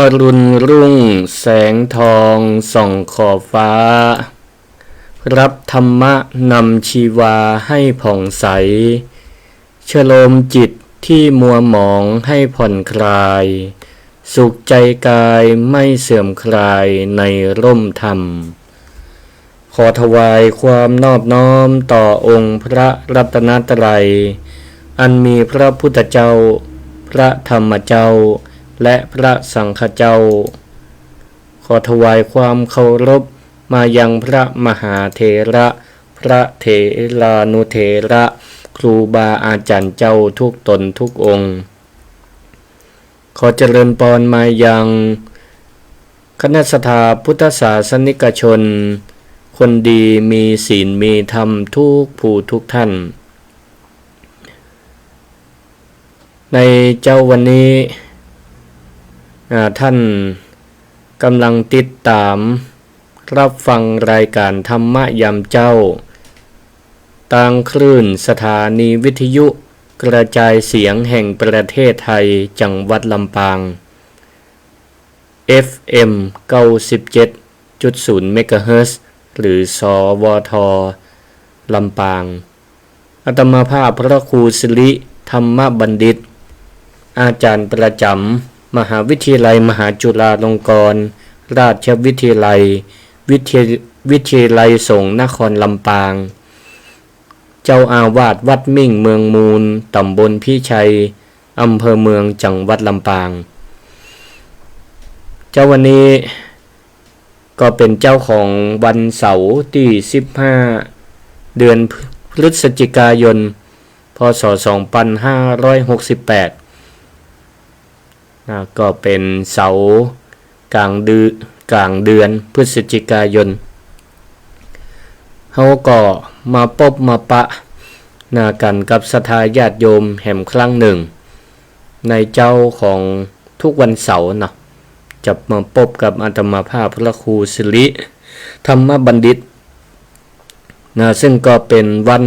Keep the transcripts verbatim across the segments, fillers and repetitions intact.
อรุณรุ่งแสงทองส่องขอบฟ้า รับธรรมะนำชีวาให้ผ่องใส ชโลมจิตที่มัวหมองให้ผ่อนคลาย สุขใจกายไม่เสื่อมคลายในร่มธรรม ขอถวายความนอบน้อมต่อองค์พระรัตนตรัย อันมีพระพุทธเจ้า พระธรรมเจ้า และพระสังฆเจ้า ขอถวายความเคารพมายังพระมหาเถระ พระเถรานุเถระ ครูบาอาจ๋ารย์เจ้าทุกต๋นทุกองค์ ขอเจริญปอนมายังคณะศรัทธาพุทธศาสนิกชน คนดีมีศีลมีธรรมทุกผู้ทุกท่าน ในเจ๊าวันนี้ อ่า ท่านกำลังติดต๋ามรับฟังรายก๋านธรรมะยามเจ๊า ตางคลื่นสถานีวิทยุกระจายเสียงแห่งประเทศไทย จังหวัดลำปาง เอฟเอ็ม เก้าสิบเจ็ดจุดศูนย์ เมกะเฮิรตซ์ หรือ สวท ลำปาง อาตมาภาพพระครูสิริธรรมบัณฑิต อาจ๋ารย์ประจ๋ำมหาวิทยาลัยมหาจุฬาลงกรณราชวิทยาลัย วิทย- วิทยาลัยสงฆ์นครลำปาง เจ้าอาวาสวัดมิ่งเมืองมูล ต๋ำบลพิชัย อำเภอเมือง จังหวัดลำปาง เจ๊าวันนี้ก็เป๋นเจ๊าของวันเสาร์ตี้สิบห้า เดือนพฤศจิกายน พ.ศ. สองปันห้าร้อยหกสิบแปด นะ ก็เป๋นเสาร์ก๋างเดือ- ก๋างเดือนพฤศจิกายน เฮาก็มาปบมาปะ นะ กั๋นกับศรัทธาญาติโยมแหมครั้งนึ่ง ในเจ๊าของทุกวันเสาร์เนาะ จะมาปบกับอาตมาภาพพระครูสิริธรรมบัณฑิต นะ ซึ่งก็เป๋นวัน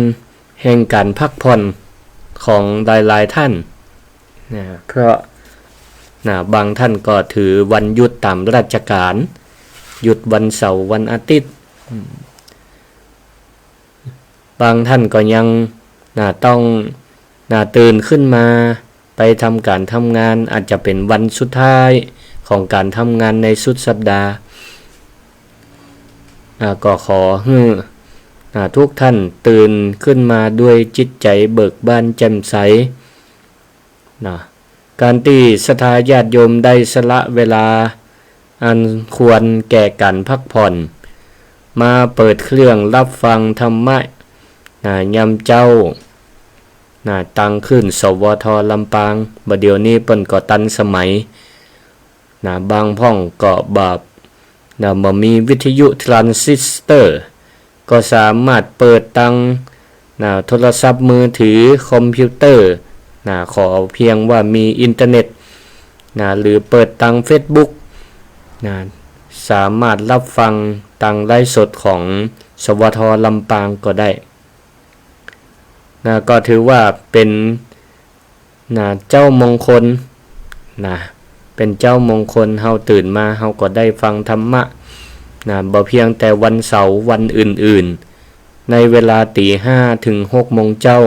แห่งก๋านพักผ่อนของหลายๆ ท่าน นะ เพราะ นะ บางท่านก็ถือวันหยุดต๋ามราชก๋าน หยุดวันเสาร์วันอาทิตย์ อืม บางท่านก็ยัง นะ ต้อง นะ ตื่นขึ้นมาไปทำก๋านทำงาน อาจจะเป๋นวันสุดท้ายของก๋านทำงานในสุดสัปดาห์ อ่า ก็ขอหื้อ อ่า ทุกท่านตื่นขึ้นมาด้วยจิตใจ๋เบิกบานแจ่มใส นะ ก๋านตี้ศรัทธาญาติโยมได้สละเวลาอันควรแก่ก๋านพักผ่อน มาเปิดเครื่องรับฟังธรรมะ นะ ยามเจ๊า นะ ตางคลื่น สวท ลำปาง บ่าเดี่ยวนี้เปิ้นก็ตันสมัย นะ บางพ่องก็บ่า นะ บ่มีวิทยุทรานซิสเตอร์ ก็สามารถเปิดตาง นะ โทรศัพท์มือถือ คอมพิวเตอร์ นะ ขอเพียงว่ามีอินเทอร์เน็ต นะ หรือเปิดตางเฟซบุ๊ก นะ สามารถรับฟังตางไลฟ์สดของ สวท ลำปางก็ได้ นะ ก็ถือว่าเป๋น นะ เจ๊ามงคล นะ เป๋นเจ๊ามงคล เฮาตื่นมา เฮาก็ได้ฟังธรรมะ นะ บ่เพียงแต่วันเสาร์ วันอื่นๆ ในเวลาตี๋ห้าถึงหกโมงเจ๊า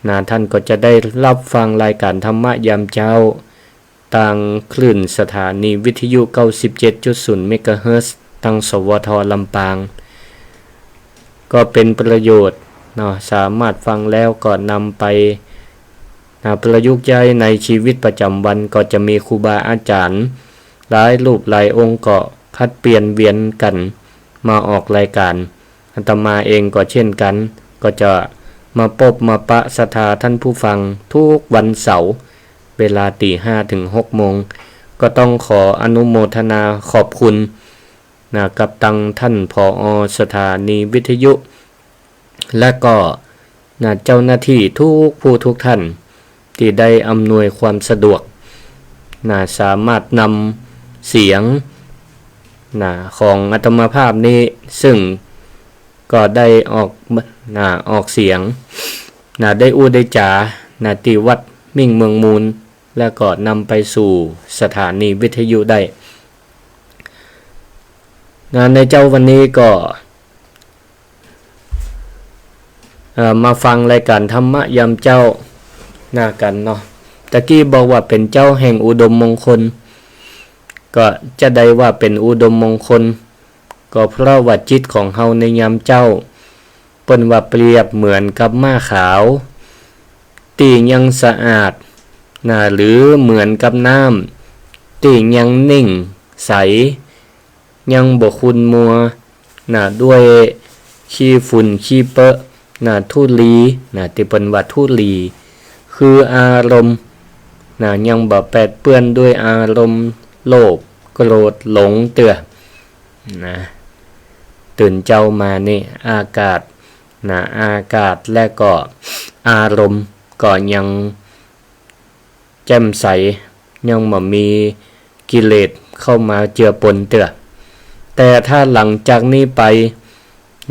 นะ ท่านก็จะได้รับฟังรายก๋านธรรมะยามเจ๊า ตางคลื่นสถานีวิทยุ เก้าสิบเจ็ดจุดศูนย์ เมกะเฮิรตซ์ ตาง สวท ลำปาง ก็เป๋นประโยชน์เนาะ สามารถฟังแล้วก็นำไป นะ ประยุกต์ใจ๊ในชีวิตประจ๋ำวัน ก็จะมีครูบาอาจ๋ารย์หลายรูปหลายองค์ก็ผลัดเปลี่ยนเวียนกั๋นมาออกรายก๋าน อาตมาเองก็เช่นกั๋น ก็จะมาปบมาปะศรัทธาท่านผู้ฟังทุกวันเสาร์ เวลาตี๋ห้าถึงหกโมง ก็ต้องขออนุโมทนาขอบคุณ นะ กับตางท่าน ผอ สถานีวิทยุ และก็ นะ เจ้าหน้าตี้ทุกผู้ทุกท่าน ตี้ได้อำนวยความสะดวก นะ สามารถนำเสียง นะ ของอาตมาภาพนี้ ซึ่งก็ได้ออก นะ ออกเสียง นะ ได้อู้ได้จ๋า นะ ตี้วัดมิ่งเมืองมูล แล้วก็นำไปสู่สถานีวิทยุได้ นะ ในเจ๊าวันนี้ก็ เอ่อ มาฟังรายก๋านธรรมะยามเจ๊า นะ กั๋นเนาะ ตะกี้บอกว่าเป๋นเจ๊าแห่งอุดมมงคล ก็จะได้ว่าเป๋นอุดมมงคล ก็เพราะว่าจิตของเฮาในยามเจ๊า เปิ้นว่าเปรียบเหมือนกับม้าขาว ตี้ยังสะอาด นะ หรือเหมือนกับน้ำ ตี้ยังนิ่งใส ยังบ่ขุ่นมัว นะ ด้วยขี้ฝุ่นขี้เปอะ นะ ธุลี นะ ตี้เปิ้นว่าธุลี คืออารมณ์ นะ ยังบ่แปดเปื้อนด้วยอารมณ์โลภ โกรธ หลงเตื้อ นะ ตื่นเจ๊ามานี่ อากาศ นะ อากาศและก็อารมณ์ก็ยังแจ่มใส ยังบ่มีกิเลสเข้ามาเจือปนเตื้อ แต่ถ้าหลังจากนี้ไป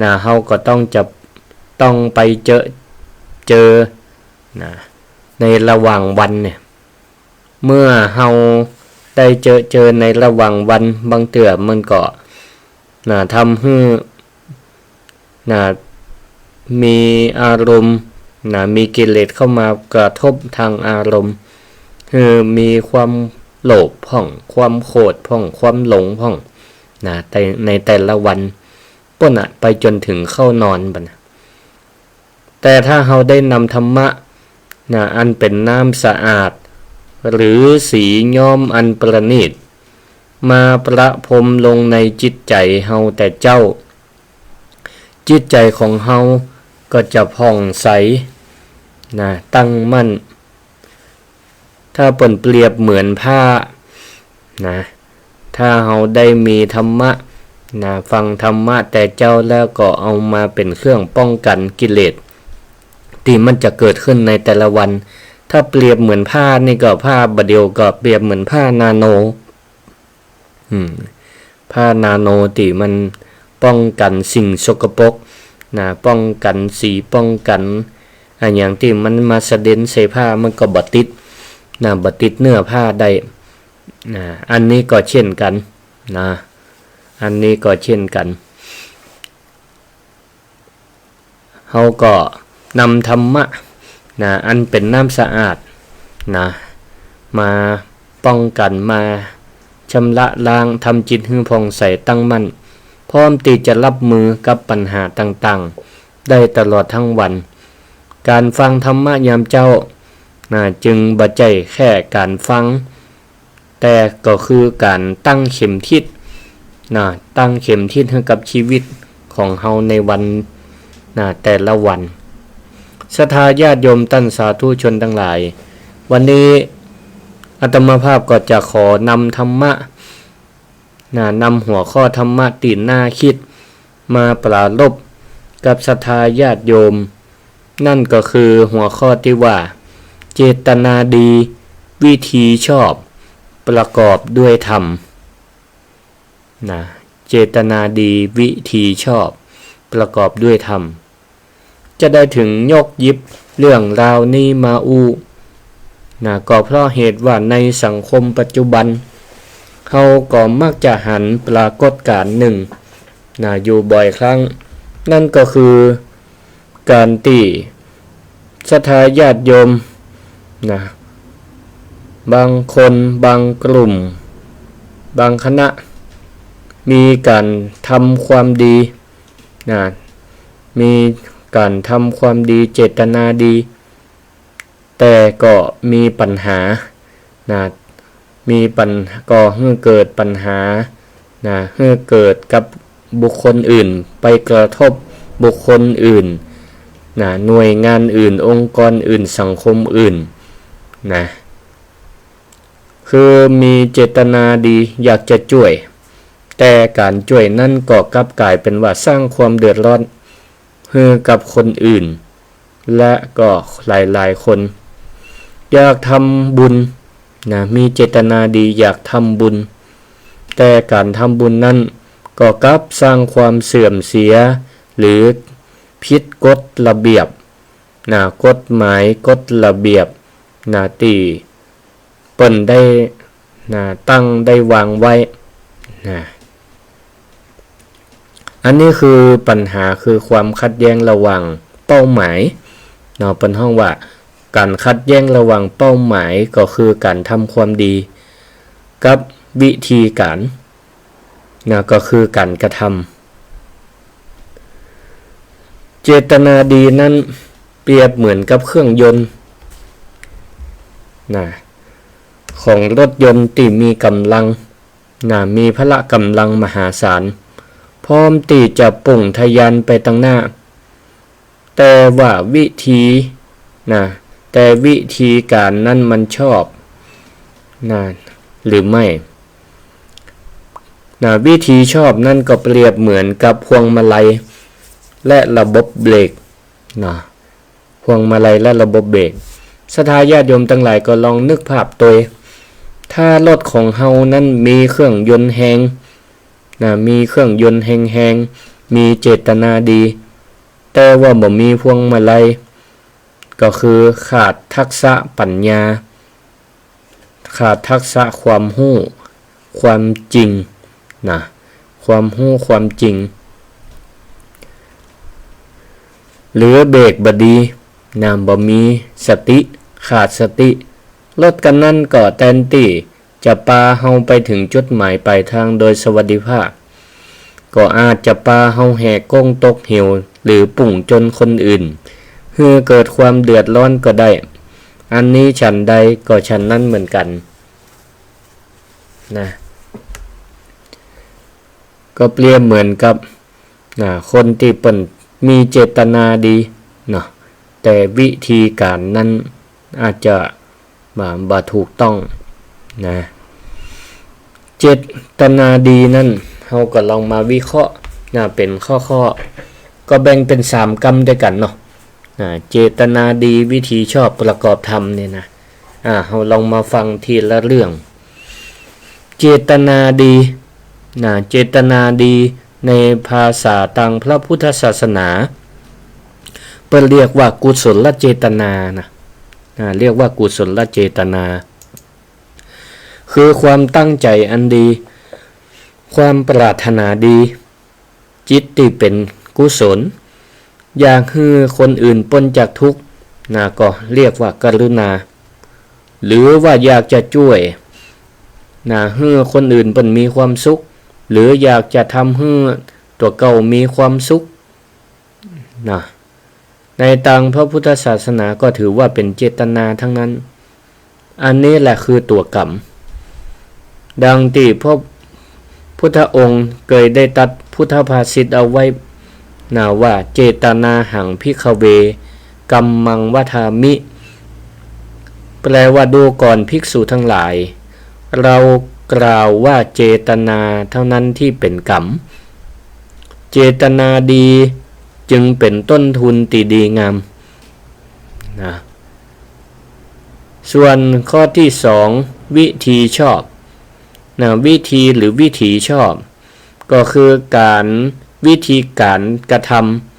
นะ เฮาก็ต้องจะ ต้องไปเจอ เจอ นะ ในระหว่างวันเนี่ย เมื่อเฮาได้เจอ เจอในระหว่างวัน บางเตื้อมันก็ นะ ทำหื้อ นะ มีอารมณ์ นะ มีกิเลสเข้ามากระทบทางอารมณ์ หื้อมีความโลภพ่อง ความโกรธพ่อง ความหลงพ่อง นะ แต่ในแต่ละวัน ปู้นน่ะ ไปจ๋นถึงเข้านอนบัดน่ะ แต่ถ้าเฮาได้นำธรรมะ นะ อันเป๋นน้ำสะอาด หรือสีย้อมอันประณีต มาประพรมลงในจิตใจ๋เฮาแต่เจ๊า จิตใจ๋ของเฮาก็จะผ่องใส นะ ตั้งมั่น ถ้าเปิ้นเปรียบเหมือนผ้า นะ ถ้าเฮาได้มีธรรมะ นะ ฟังธรรมะแต่เจ๊าแล้วก็เอามาเป๋นเครื่องป้องกั๋นกิเลส ตี้มันจะเกิดขึ้นในแต่ละวัน ถ้าเปรียบเหมือนผ้านี่ก็ผ้าบ่าเดี่ยวก็เปรียบเหมือนผ้านาโน อืม ผ้านาโนตี้มันป้องกั๋นสิ่งสกปรก นะ ป้องกั๋นสี ป้องกั๋นอะหยังตี้มันมาสะเด็นใส่ผ้า มันก็บ่ติด นะ บ่ติดเนื้อผ้าได้ นะ อันนี้ก็เช่นกั๋น นะ อันนี้ก็เช่นกั๋น เฮาก็นำธรรมะ นะ อันเป๋นน้ำสะอาด นะ มาป้องกั๋น มาชำระล้าง ทำจิตหื้อผ่องใสตั้งมั่น พร้อมตี้จะรับมือกับปัญหาต่างๆ ได้ตลอดทั้งวัน ก๋านฟังธรรมะยามเจ๊า นะ จึงบ่ใจ้แค่ก๋านฟัง แต่ก็คือก๋านตั้งเข็มทิศ นะ ตั้งเข็มทิศหื้อกับชีวิตของเฮาในวัน นะ แต่ละวัน ศรัทธาญาติโยมต้านสาธุชนตังหลาย วันนี้อาตมาภาพก็จะขอนำธรรมะ นะ นำหัวข้อธรรมะตี้น่าคิดมาปรารภกับศรัทธาญาติโยม นั่นก็คือหัวข้อตี้ว่า เจตนาดี วิธีชอบ ประกอบด้วยธรรม นะ เจตนาดี วิธีชอบ ประกอบด้วยธรรม จะได้เถิงยกหยิบเรื่องราวนี้มาอู้ นะ ก็เพราะเหตุว่าในสังคมปัจจุบัน เฮาก็มักจะหันปรากฏก๋ารณ์นึ่ง นะ อยู่บ่อยครั้ง นั่นก็คือก๋านตี้ศรัทธาญาติโยม นะ บางคน บางกลุ่ม บางคณะ มีก๋านทำความดี นะ มีก๋านทำความดี เจตนาดี แต่ก็มีปัญหา นะ มีปัญ ก่อหื้อเกิดปัญหา นะ หื้อเกิดกับบุคคลอื่น ไปกระทบบุคคลอื่น นะ หน่วยงานอื่น องค์กรอื่น สังคมอื่น นะ คือมีเจตนาดีอยากจะจ้วย แต่ก๋านจ้วยนั้นก็กลับก๋ายเป๋นว่าสร้างความเดือดร้อนหื้อกับคนอื่น และก็หลายๆ คน อยากทำบุญ นะ มีเจตนาดีอยากทำบุญ แต่ก๋านทำบุญนั้นก็กลับสร้างความเสื่อมเสีย หรือผิดกฎระเบียบ นะ กฎหมาย กฎระเบียบ นะ ตี้ เปิ้นได้ นะ ตั้งได้วางไว้ นะ อันนี้คือปัญหา คือความขัดแย้งระหว่างเป้าหมาย เนาะ เปิ้นฮ้องว่าก๋านขัดแย้งระหว่างเป้าหมายก็คือก๋านทำความดี กับวิธีก๋าน นะ ก็คือก๋านกระทำ เจตนาดีนั้นเปรียบเหมือนกับเครื่องยนต์ นะ ของรถยนต์ตี้มีก๋ำลัง นะ มีพละก๋ำลังมหาศาล พร้อมตี้จะปุ่งทะยานไปตังหน้า แต่ว่าวิธี นะ แต่วิธีก๋านนั้นมันชอบ นะ หรือไม่ นะ วิธีชอบนั้นก็เปรียบเหมือนกับพวงมาลัยและระบบเบรก นะ พวงมาลัยและระบบเบรก ศรัทธาญาติโยมตังหลายก็ลองนึกภาพตวย ถ้ารถของเฮานั้นมีเครื่องยนต์แฮง นะ มีเครื่องยนต์แฮงๆ มีเจตนาดี แต่ว่าบ่มีพวงมาลัย ก็คือขาดทักษะปัญญา ขาดทักษะความฮู้ ความจริง นะ ความฮู้ความจริง หรือเบรกบ่ดี นะ บ่มีสติ ขาดสติ รถคันนั้นก็แตนตี้จะปาเฮาไปถึงจุดหมายปลายทางโดยสวัสดิภาพ ก็อาจจะปาเฮาแหกโค้งตกเหว หรือปุ่งจนคนอื่น หื้อเกิดความเดือดร้อนก็ได้ อันนี้ฉันใดก็ฉันนั้นเหมือนกั๋น นะ ก็เปรียบเหมือนกับ นะ คนตี้เปิ้นมีเจตนาดี เนาะ แต่วิธีก๋านนั้นอาจจะบ่ บ่ถูกต้อง นะ เจตนาดีนั้น เฮาก็ลองมาวิเคราะห์ นะ เป๋นข้อๆ ก็แบ่งเป๋นสามกำตวยกั๋นเนาะ นะ เจตนาดี วิธีชอบ ประกอบธรรมเนี่ยนะ อ่า เฮาลองมาฟังทีละเรื่อง เจตนาดี นะ เจตนาดีในภาษาตางพระพุทธศาสนา เปิ้นเรียกว่ากุศลเจตนานะ นะ เรียกว่ากุศลเจตนา คือความตั้งใจ๋อันดี ความปรารถนาดี จิตตี้เป๋นกุศล อยากหื้อคนอื่นป๊นจากทุกข์ นะ ก็เรียกว่ากรุณา หรือว่าอยากจะจ้วย นะ หื้อคนอื่นเปิ้นมีความสุข หรืออยากจะทำหื้อตั๋วเก่ามีความสุข นะ ในตางพระพุทธศาสนาก็ถือว่าเป๋นเจตนาทั้งนั้น อันนี้แหละคือตั๋วกรรม ดังตี้พระพุทธองค์เกยได้ตรัสพุทธภาษิตเอาไว้นะว่า เจตนาหัง ภิกขเว กัมมัง วทามิ แปลว่า ดูก่อนภิกษุทั้งหลาย เรากล่าวว่าเจตนาเท่านั้นที่เป็นกรรม เจตนาดีจึงเป็นต้นทุนตี้ดีงาม นะ ส่วนข้อตี้สอง วิธีชอบ นะ วิธีหรือวิถีชอบ ก็คือก๋าน วิธีก๋านกระท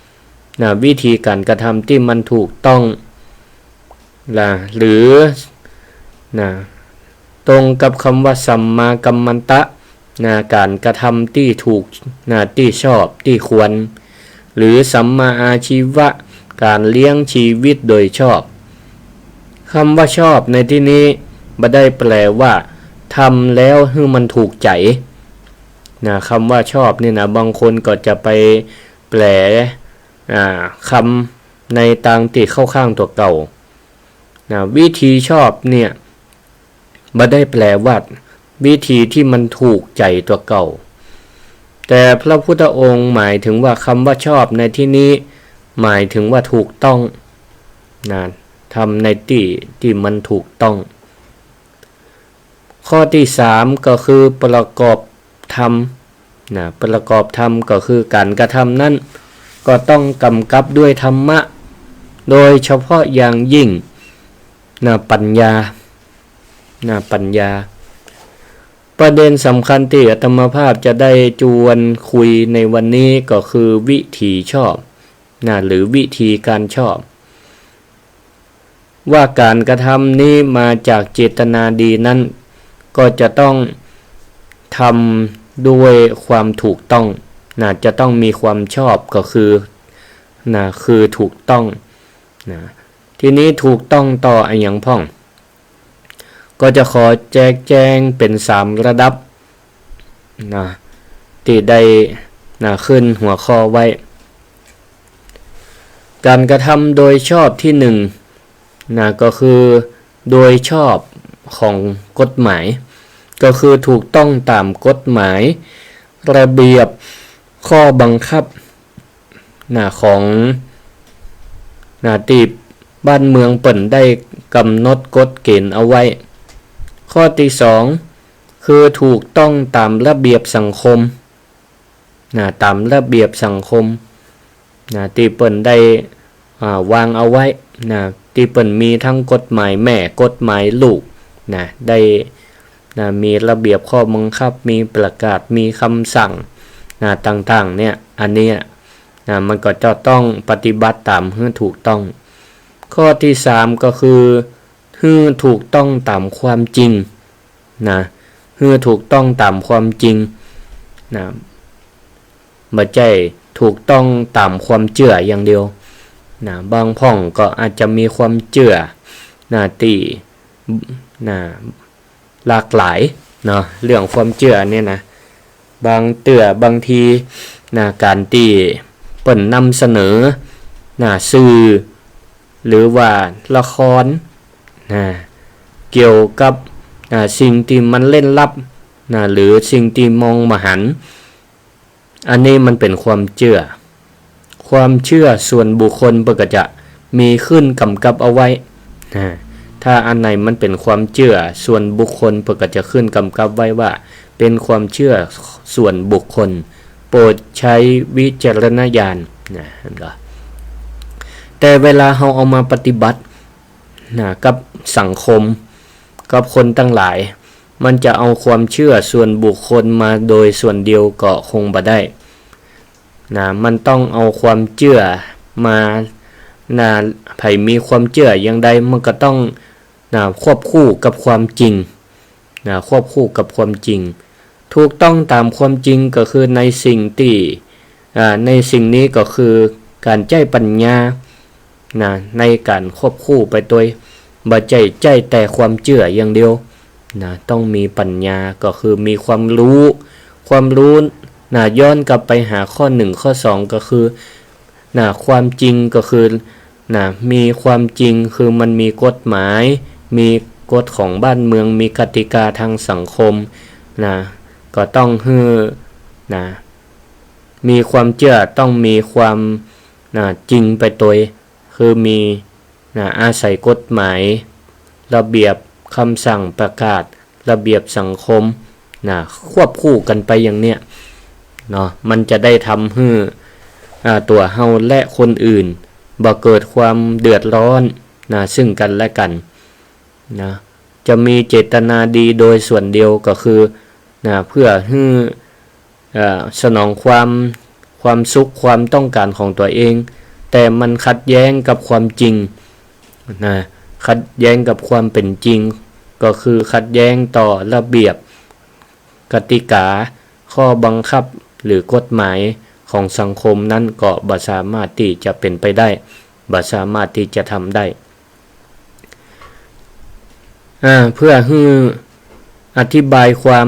ำ นะ วิธีก๋านกระทำตี้มันถูกต้อง นะ หรือ นะ ตรงกับกำว่า สัมมากัมมันตะ นะ ก๋านกระทำตี้ถูก นะ ตี้ชอบ ตี้ควร หรือสัมมาอาชีวะ ก๋านเลี้ยงชีวิตโดยชอบ กำว่าชอบในตี้นี้บ่ได้แปลว่า ทำแล้วหื้อมันถูกใจ๋ นะ กำว่าชอบนี่นะ บางคนก็จะไปแปล อ่า กำในตางตี้เข้าข้างตั๋วเก่า นะ วิธีชอบเนี่ย บ่ได้แปลว่า วิธีตี้มันถูกใจ๋ตั๋วเก่า แต่พระพุทธองค์หมายถึงว่ากำว่าชอบในตี้นี้ หมายถึงว่าถูกต้อง นะ ทำในตี้ตี้มันถูกต้อง ข้อตี้สามก็คือประกอบธรรม นะ ประกอบธรรมก็คือก๋านกระทำนั้น ก็ต้องกำกับด้วยธรรมะ โดยเฉพาะอย่างยิ่ง นะ ปัญญา นะ ปัญญา ประเด็นสำคัญตี้อาตมาภาพจะได้จวนคุยในวันนี้ก็คือวิถีชอบ นะ หรือวิธีการชอบ ว่าก๋านกระทำนี้มาจากเจตนาดีนั้น ก็จะต้องทำด้วยความถูกต้องนะ จะต้องมีความชอบ ก็คือนะ คือถูกต้องนะ ทีนี้ถูกต้องต่ออะหยังพ่อง ก็จะขอแจกแจงเป๋นสามระดับนะ ตี้ได้นะ ขึ้นหัวข้อไว้ ก๋านกระทำโดยชอบตี้นึ่งนะ ก็คือโดยชอบของกฎหมาย ก็คือถูกต้องต๋ามกฎหมาย ระเบียบ ข้อบังคับนะ ของนะ ตี้บ้านเมืองเปิ้นได้ก๋ำหนดกฎเก๋ณฑ์เอาไว้ ข้อตี้สอง คือถูกต้องต๋ามระเบียบสังคมนะ ต๋ามระเบียบสังคมนะ ตี้เปิ้นได้ อ่า วางเอาไว้นะ ตี้เปิ้นมีตึงกฎหมายแม่ กฎหมายลูกนะ ได้นะ มีระเบียบข้อบังคับ มีประกาศ มีกำสั่งนะ ต่างๆ เนี่ย อันเนี้ยนะ มันก็จะต้องปฏิบัติต๋ามหื้อถูกต้อง ข้อตี้สาม ก็คือ หื้อถูกต้องต๋ามความจริงนะ หื้อถูกต้องต๋ามความจริงนะ บ่ใจ้ถูกต้องต๋ามความเจื้ออย่างเดียวนะ บางพ่องก็อาจจะมีความเจื้อนะ ตี้นะ หลากหลายเนาะ เรื่องความเจื้อเนี่ยนะ บางเตื้อ บางทีนะ ก๋านตี้เปิ้นนำเสนอนะ สื่อ หรือว่าละครนะ เกี่ยวกับนะ สิ่งตี้มันเร้นลับนะ หรือสิ่งตี้มองบ่หัน อันนี้มันเป๋นความเจื้อ ความเจื้อส่วนบุคคลเปิ้นก็จะมีขึ้นก๋ำกับเอาไว้นะ ถ้าอันไหนมันเป๋นความเจื้อส่วนบุคคลเปิ้นก็จะขึ้นก๋ำกับไว้ว่าเป๋นความเจื้อส่วนบุคคล โปรดใช้วิจารณญาณนะ หันก่อ แต่เวลาเฮาเอามาปฏิบัตินะ กับสังคม กับคนตังหลาย มันจะเอาความเจื้อส่วนบุคคลมาโดยส่วนเดียวก็คงบ่ได้นะ มันต้องเอาความเจื้อมานะ ใผมีความเจื้ออย่างใด มันก็ต้องนะ ควบคู่กับความจริงนะ ควบคู่กับความจริง ถูกต้องต๋ามความจริงก็คือในสิ่งตี้ อ่า ในสิ่งนี้ก็คือก๋านใจ๊ปัญญานะ ในก๋านควบคู่ไปตวย บ่ใจ้ใจ๊แต่ความเจื้ออย่างเดียวนะ ต้องมีปัญญา ก็คือมีความฮู้ ความฮู้นะ ย้อนกลับไปหาข้อนึ่ง ข้อสอง ก็คือนะ ความจริงก็คือนะ มีความจริงคือมันมีกฎหมาย มีกฎของบ้านเมือง มีกติกาทางสังคมนะ ก็ต้องหื้อนะ มีความเจื้อต้องมีความนะ จริงไปตวย คือมีนะ อาศัยกฎหมาย ระเบียบ กำสั่ง ประกาศ ระเบียบสังคมนะ ควบคู่กั๋นไปอย่างเนี้ยเนาะ มันจะได้ทำหื้อ อ่า ตั๋วเฮาและคนอื่นบ่เกิดความเดือดร้อนนะ ซึ่งกั๋นและกั๋นนะ จะมีเจตนาดีโดยส่วนเดียวก็คือนะ เพื่อหื้อ เอ่อ สนองความ ความสุข ความต้องการของตั๋วเอง แต่มันขัดแย้งกับความจริงนะ ขัดแย้งกับความเป๋นจริง ก็คือขัดแย้งต่อระเบียบ กติกา ข้อบังคับ หรือกฎหมายของสังคมนั้นก็บ่สามารถตี้จะเป๋นไปได้ บ่สามารถตี้จะทำได้ อ่า เพื่อหื้ออธิบายความ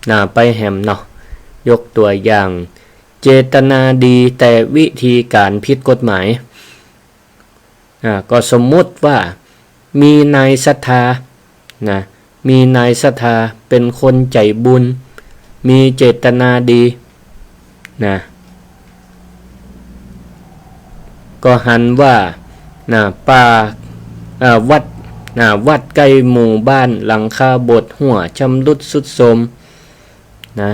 นะ ไปแหมเนาะ ยกตั๋วอย่าง เจตนาดีแต่วิธีก๋านผิดกฎหมาย อ่า ก็สมมุติว่ามีนายศรัทธานะ มีนายศรัทธาเป๋นคนใจ๋บุญ มีเจตนาดีนะ ก็หันว่านะ ป่า เอ่อ วัดนะ วัดใก้หมู่บ้านหลังคาบดหัว ชำรุดทรุดโทรมนะ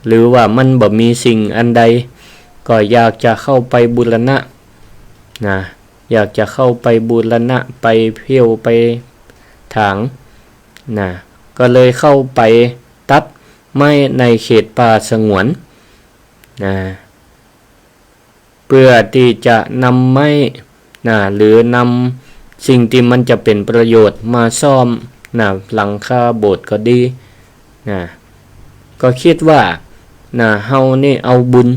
หรือว่ามันบ่มีสิ่งอันใด ก็อยากจะเข้าไปบูรณะนะ อยากจะเข้าไปบูรณะ ไปเผี้ยว ไปถางนะ ก็เลยเข้าไปตัดไม้ในเขตป่าสงวนนะ เพื่อตี้จะนำไม้นะ หรือนำ สิ่งตี้มันจะเป๋นประโยชน์มาซ่อม นะ หลังคาโบสถ์ก็ดี นะ ก็กึ๊ดว่า นะ เฮานี่เอาบุญ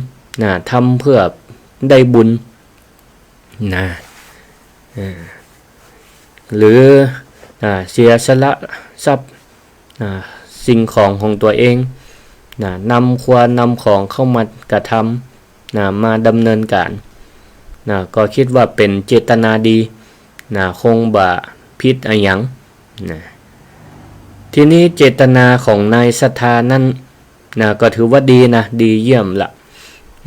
นะ ทำเพื่อได้บุญ นะ เออ หรือ อ่า เสียสละทรัพย์ อ่า สิ่งของของตั๋วเอง นะ นำครัวนำของเข้ามากระทำ นะ มาดำเนินก๋าน นะ ก็กึ๊ดว่าเป๋นเจตนาดี นะ คงบ่ผิดอะหยัง นะ ทีนี้เจตนาของนายศรัทธานั้น นะ ก็ถือว่าดีนะ ดีเยี่ยมละ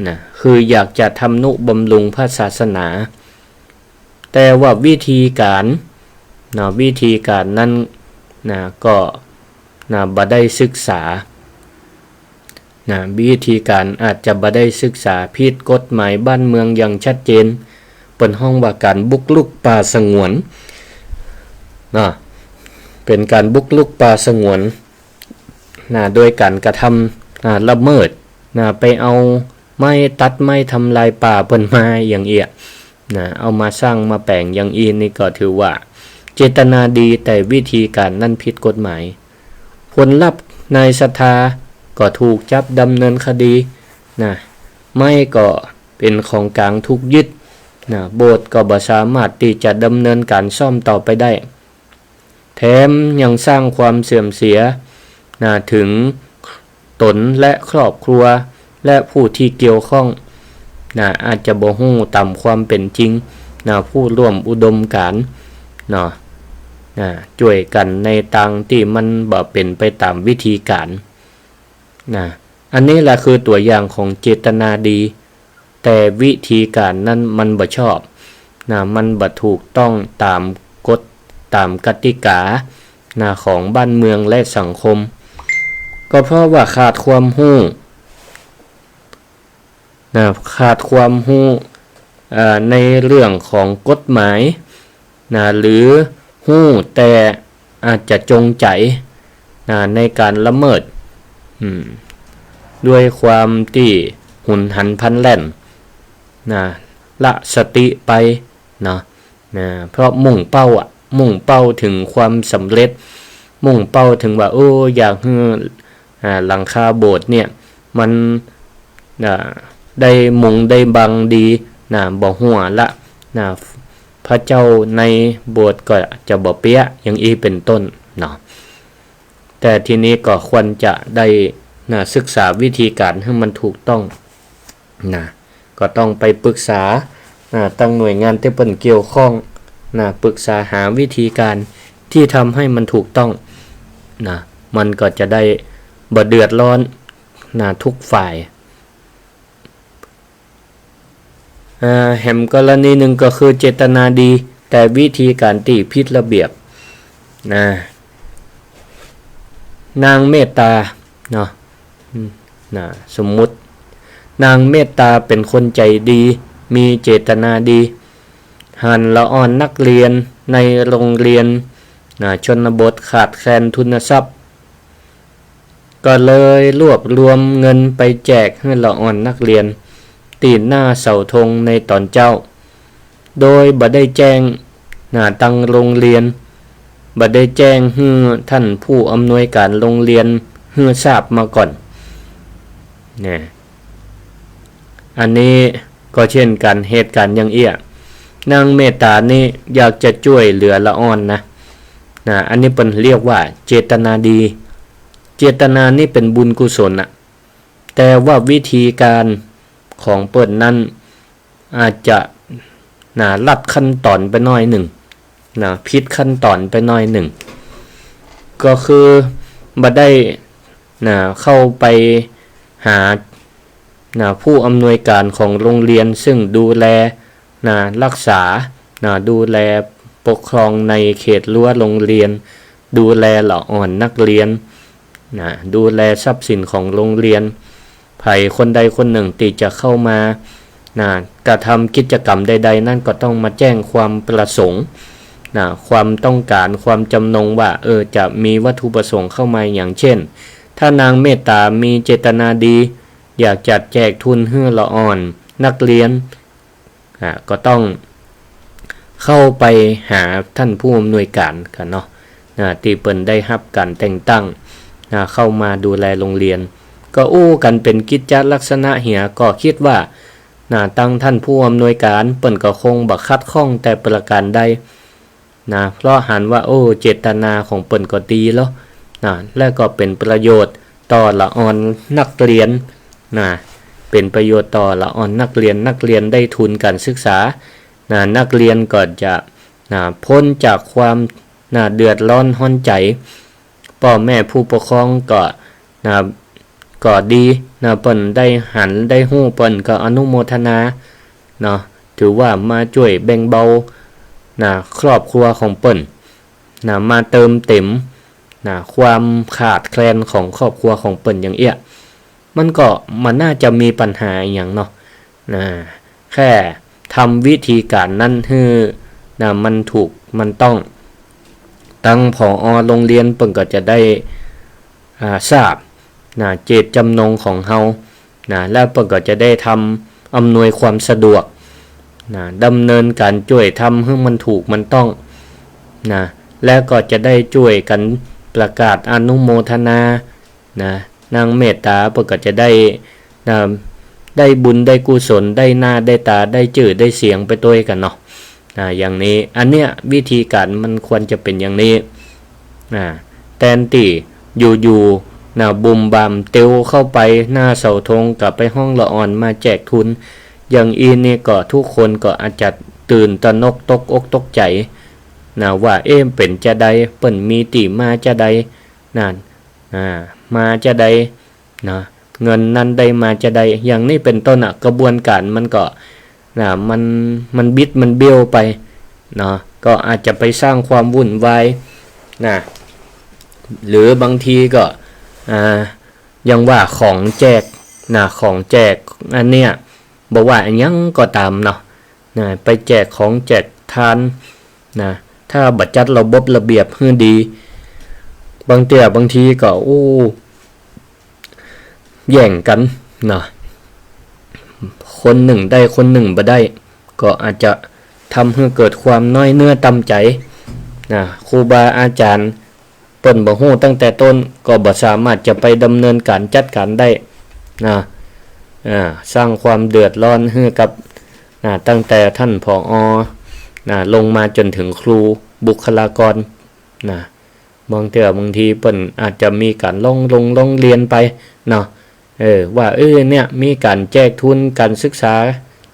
นะ คืออยากจะทำนุบำรุงพระศาสนา แต่ว่าวิธีก๋าน นะ วิธีก๋านนั้น นะ ก็ นะ บ่ได้ศึกษา นะ วิธีก๋านอาจจะบ่ได้ศึกษา ผิดกฎหมายบ้านเมืองอย่างชัดเจน เปิ้นฮ้องว่าก๋านบุกรุกป่าสงวน นะ เป๋นก๋านบุกรุกป่าสงวน นะ โดยก๋านกระทำ นะ ละเมิด นะ ไปเอาไม้ตัดไม้ทำลายป่าเปิ้นมาอย่างอี้ นะ เอามาสร้างมาแป๋งอย่างอี้นี่ก็ถือว่าเจตนาดี แต่วิธีก๋านนั้นผิดกฎหมาย ผลลัพธ์นายศรัทธาก็ถูกจับดำเนินคดี นะ ไม้ก็เป๋นของกลางถูกยึด นะ โบสถ์ก็บ่สามารถตี้จะดำเนินก๋านซ่อมต่อไปได้ แถมยังสร้างความเสื่อมเสีย นะ เถิงต๋นและครอบครัว และผู้ตี้เกี่ยวข้อง นะ อาจจะบ่ฮู้ต๋ามความเป๋นจริง นะ ผู้ร่วมอุดมก๋าน เนาะ นะ จ้วยกั๋นในตางตี้มันบ่เป๋นไปต๋ามวิธีก๋าน นะ อันนี้แหละคือตั๋วอย่างของเจตนาดี แต่วิธีก๋านนั้นมันบ่ชอบ นะ มันบ่ถูกต้องต๋ามกฎ ต๋ามกติกา นะ ของบ้านเมืองและสังคม ก็เพราะว่าขาดความฮู้ นะ ขาดความฮู้ เอ่อ ในเรื่องของกฎหมาย นะ หรือฮู้แต่อาจจะจงใจ๋ นะ ในก๋านละเมิด อืม ด้วยความตี้หุนหันพลันแล่น นะ ละสติไป เนาะ นะ เพราะมุ่งเป้าอะ มุ่งเป้าเถิงความสำเร็จ มุ่งเป้าเถิงว่า โอ้ อยากหื้อ อ่า หลังคาโบสถ์เนี่ย มัน อ่า ได้มุงได้บังดี นะ บ่ฮั่วละ นะ พระเจ้าในโบสถ์ก็จะบ่เปียะ อย่างอี้เป๋นต้น เนาะ แต่ทีนี้ก็ควรจะได้ นะ ศึกษาวิธีก๋านหื้อมันถูกต้อง นะ ก็ต้องไปปรึกษา นะ ตางหน่วยงานตี้เปิ้นเกี่ยวข้อง นะ ปรึกษาหาวิธีก๋านตี้ทำหื้อมันถูกต้อง นะ มันก็จะได้บ่เดือดร้อน นะ ทุกฝ่าย อ่า แหมกรณีนึ่งก็คือเจตนาดี แต่วิธีก๋านตี้ผิดระเบียบ นะ นางเมตตา เนาะ อืม นะ สมมุติ นางเมตตาเป๋นคนใจ๋ดี มีเจตนาดี หันละอ่อนนักเรียนในโรงเรียน นะ ชนบทขาดแคลนทุนทรัพย์ ก็เลยรวบรวมเงินไปแจกหื้อละอ่อนนักเรียน ตี้หน้าเสาธงในต๋อนเจ๊า โดยบ่ได้แจ้ง นะ ตางโรงเรียน บ่ได้แจ้งหื้อต้านผู้อำนวยก๋านโรงเรียนหื้อทราบมาก่อน นะ อันนี้ก็เช่นกั๋น เหตุก๋ารณ์อย่างอี้ นางเมตตานี่อยากจะจ้วยเหลือละอ่อนนะ นะ อันนี้เปิ้นเรียกว่าเจตนาดี เจตนานี่เป๋นบุญกุศลน่ะ แต่ว่าวิธีก๋านของเปิ้นนั้นอาจจะ นะ ลัดขั้นต๋อนไปหน้อยนึ่ง นะ ผิดขั้นต๋อนไปหน้อยนึ่ง ก็คือบ่ได้ นะ เข้าไปหา นะ ผู้อำนวยก๋านของโรงเรียนซึ่งดูแล นะ รักษา นะ ดูแลปกครองในเขตรั้วโรงเรียน ดูแลละอ่อนนักเรียน นะ ดูแลทรัพย์สินของโรงเรียน ใผคนใดคนนึ่งตี้จะเข้ามา นะ กระทำกิจกรรมใดๆ นั้นก็ต้องมาแจ้งความประสงค์ นะ ความต้องก๋าน ความจำนงว่า เออ จะมีวัตถุประสงค์เข้ามา อย่างเช่น ถ้านางเมตตามีเจตนาดี อยากจะแจกทุนหื้อละอ่อนนักเรียน อ่า ก็ต้อง เข้าไปหาต้านผู้อำนวยก๋านกั๋นเนาะ นะ ตี้เปิ้นได้ฮับก๋านแต่งตั้ง นะ เข้ามาดูแลโฮงเฮียน ก็อู้กั๋นเป๋นกิจจะลักษณะเหีย ก็กึ๊ดว่า นะ ตังต้านผู้อำนวยก๋านเปิ้นก็คงบ่ขัดข้องแต่ประก๋านใด นะ เพราะหันว่า โอ้ เจตนาของเปิ้นก็ดีลอ นะ และก็เป๋นประโยชน์ต่อละอ่อนนักเฮียน นะ เป๋นประโยชน์ต่อละอ่อนนักเฮียน นักเฮียนได้ทุนก๋านศึกษา นะ นักเฮียนก็จะ นะ ป๊นจากความ นะ เดือดร้อนฮ้อนใจ๋ ป้อแม่ผู้ปกครองก็ นะ ก็ดี นะ เปิ้นได้หันได้ฮู้ เปิ้นก็อนุโมทนา เนาะ ถือว่ามาจ้วยแบ่งเบา นะ ครอบครัวของเปิ้น นะ มาเติมเต็ม นะ ความขาดแคลนของครอบครัวของเปิ้นอย่างเอี้ย มันก็ มันน่าจะมีปัญหาอะหยังเนาะ นะ แค่ทำวิธีก๋านนั้นหื้อ นะ มันถูก มันต้อง ตัง ผอ โฮงเฮียนเปิ้นก็จะได้ อ่า ทราบ นะ เจตจำนงของเฮา นะ แล้วเปิ้นก็จะได้ทำอำนวยความสะดวก นะ ดำเนินก๋านจ้วยทำหื้อมันถูกมันต้อง นะ แล้วก็จะได้จ้วยกั๋นประกาศอนุโมทนา นะ นางเมตต๋าเปิ้นก็จะได้ นะ ได้บุญได้กุศล ได้หน้าได้ต๋า ได้จื้อได้เสียงไปตวยกั๋นเนาะ นะ อย่างนี้ อันเนี้ยวิธีก๋านมันควรจะเป๋นอย่างนี้ นะ แตนตี้อยู่ๆ นะ บุ่มบ่ามเตียวเข้าไปหน้าเสาธงก็ไปฮ้องละอ่อนมาแจกทุน อย่างอี้นี่ก็ทุกคนก็อาจจะตื่นตระหนกตกอกตกใจ๋ นะ ว่า เอ๊ะ เป๋นจาใด เปิ้นมีตี้มาจาใด นะ อ่า มาจาใด นะ เงินนั้นได้มาจาใด อย่างนี้เป๋นต้นน่ะ กระบวนก๋านมันก็ นะ มัน มันบิดมันเบี้ยวไป เนาะ ก็อาจจะไปสร้างความวุ่นวาย นะ หรือบางทีก็ อ่า อย่างว่าของแจก นะ ของแจกอันเนี้ย บ่ว่าอะหยังก็ต๋ามเนาะ นะ ไปแจกของแจกตาน นะ ถ้าบ่จัดระบบระเบียบหื้อดี บางเตื้อบางทีก็ โอ้ แย่งกั๋น นะ คนนึ่งได้คนนึ่งบ่ได้ ก็อาจจะทำหื้อเกิดความน้อยเนื้อต่ำใจ๋ นะ ครูบาอาจ๋ารย์ เปิ้นบ่ฮู้ตั้งแต่ต้น ก็บ่สามารถจะไปดำเนินก๋านจัดก๋านได้ นะ อ่า สร้างความเดือดร้อนหื้อกับ นะ ตั้งแต่ต้าน ผอ นะ ลงมาจ๋นเถิงครู บุคลากร นะ บางเตื้อบางทีเปิ้นอาจจะมีก๋านฮ้องลงฮ้องเฮียนไป เนาะ เออ ว่า เออ เนี่ย มีก๋านแจกทุนก๋านศึกษา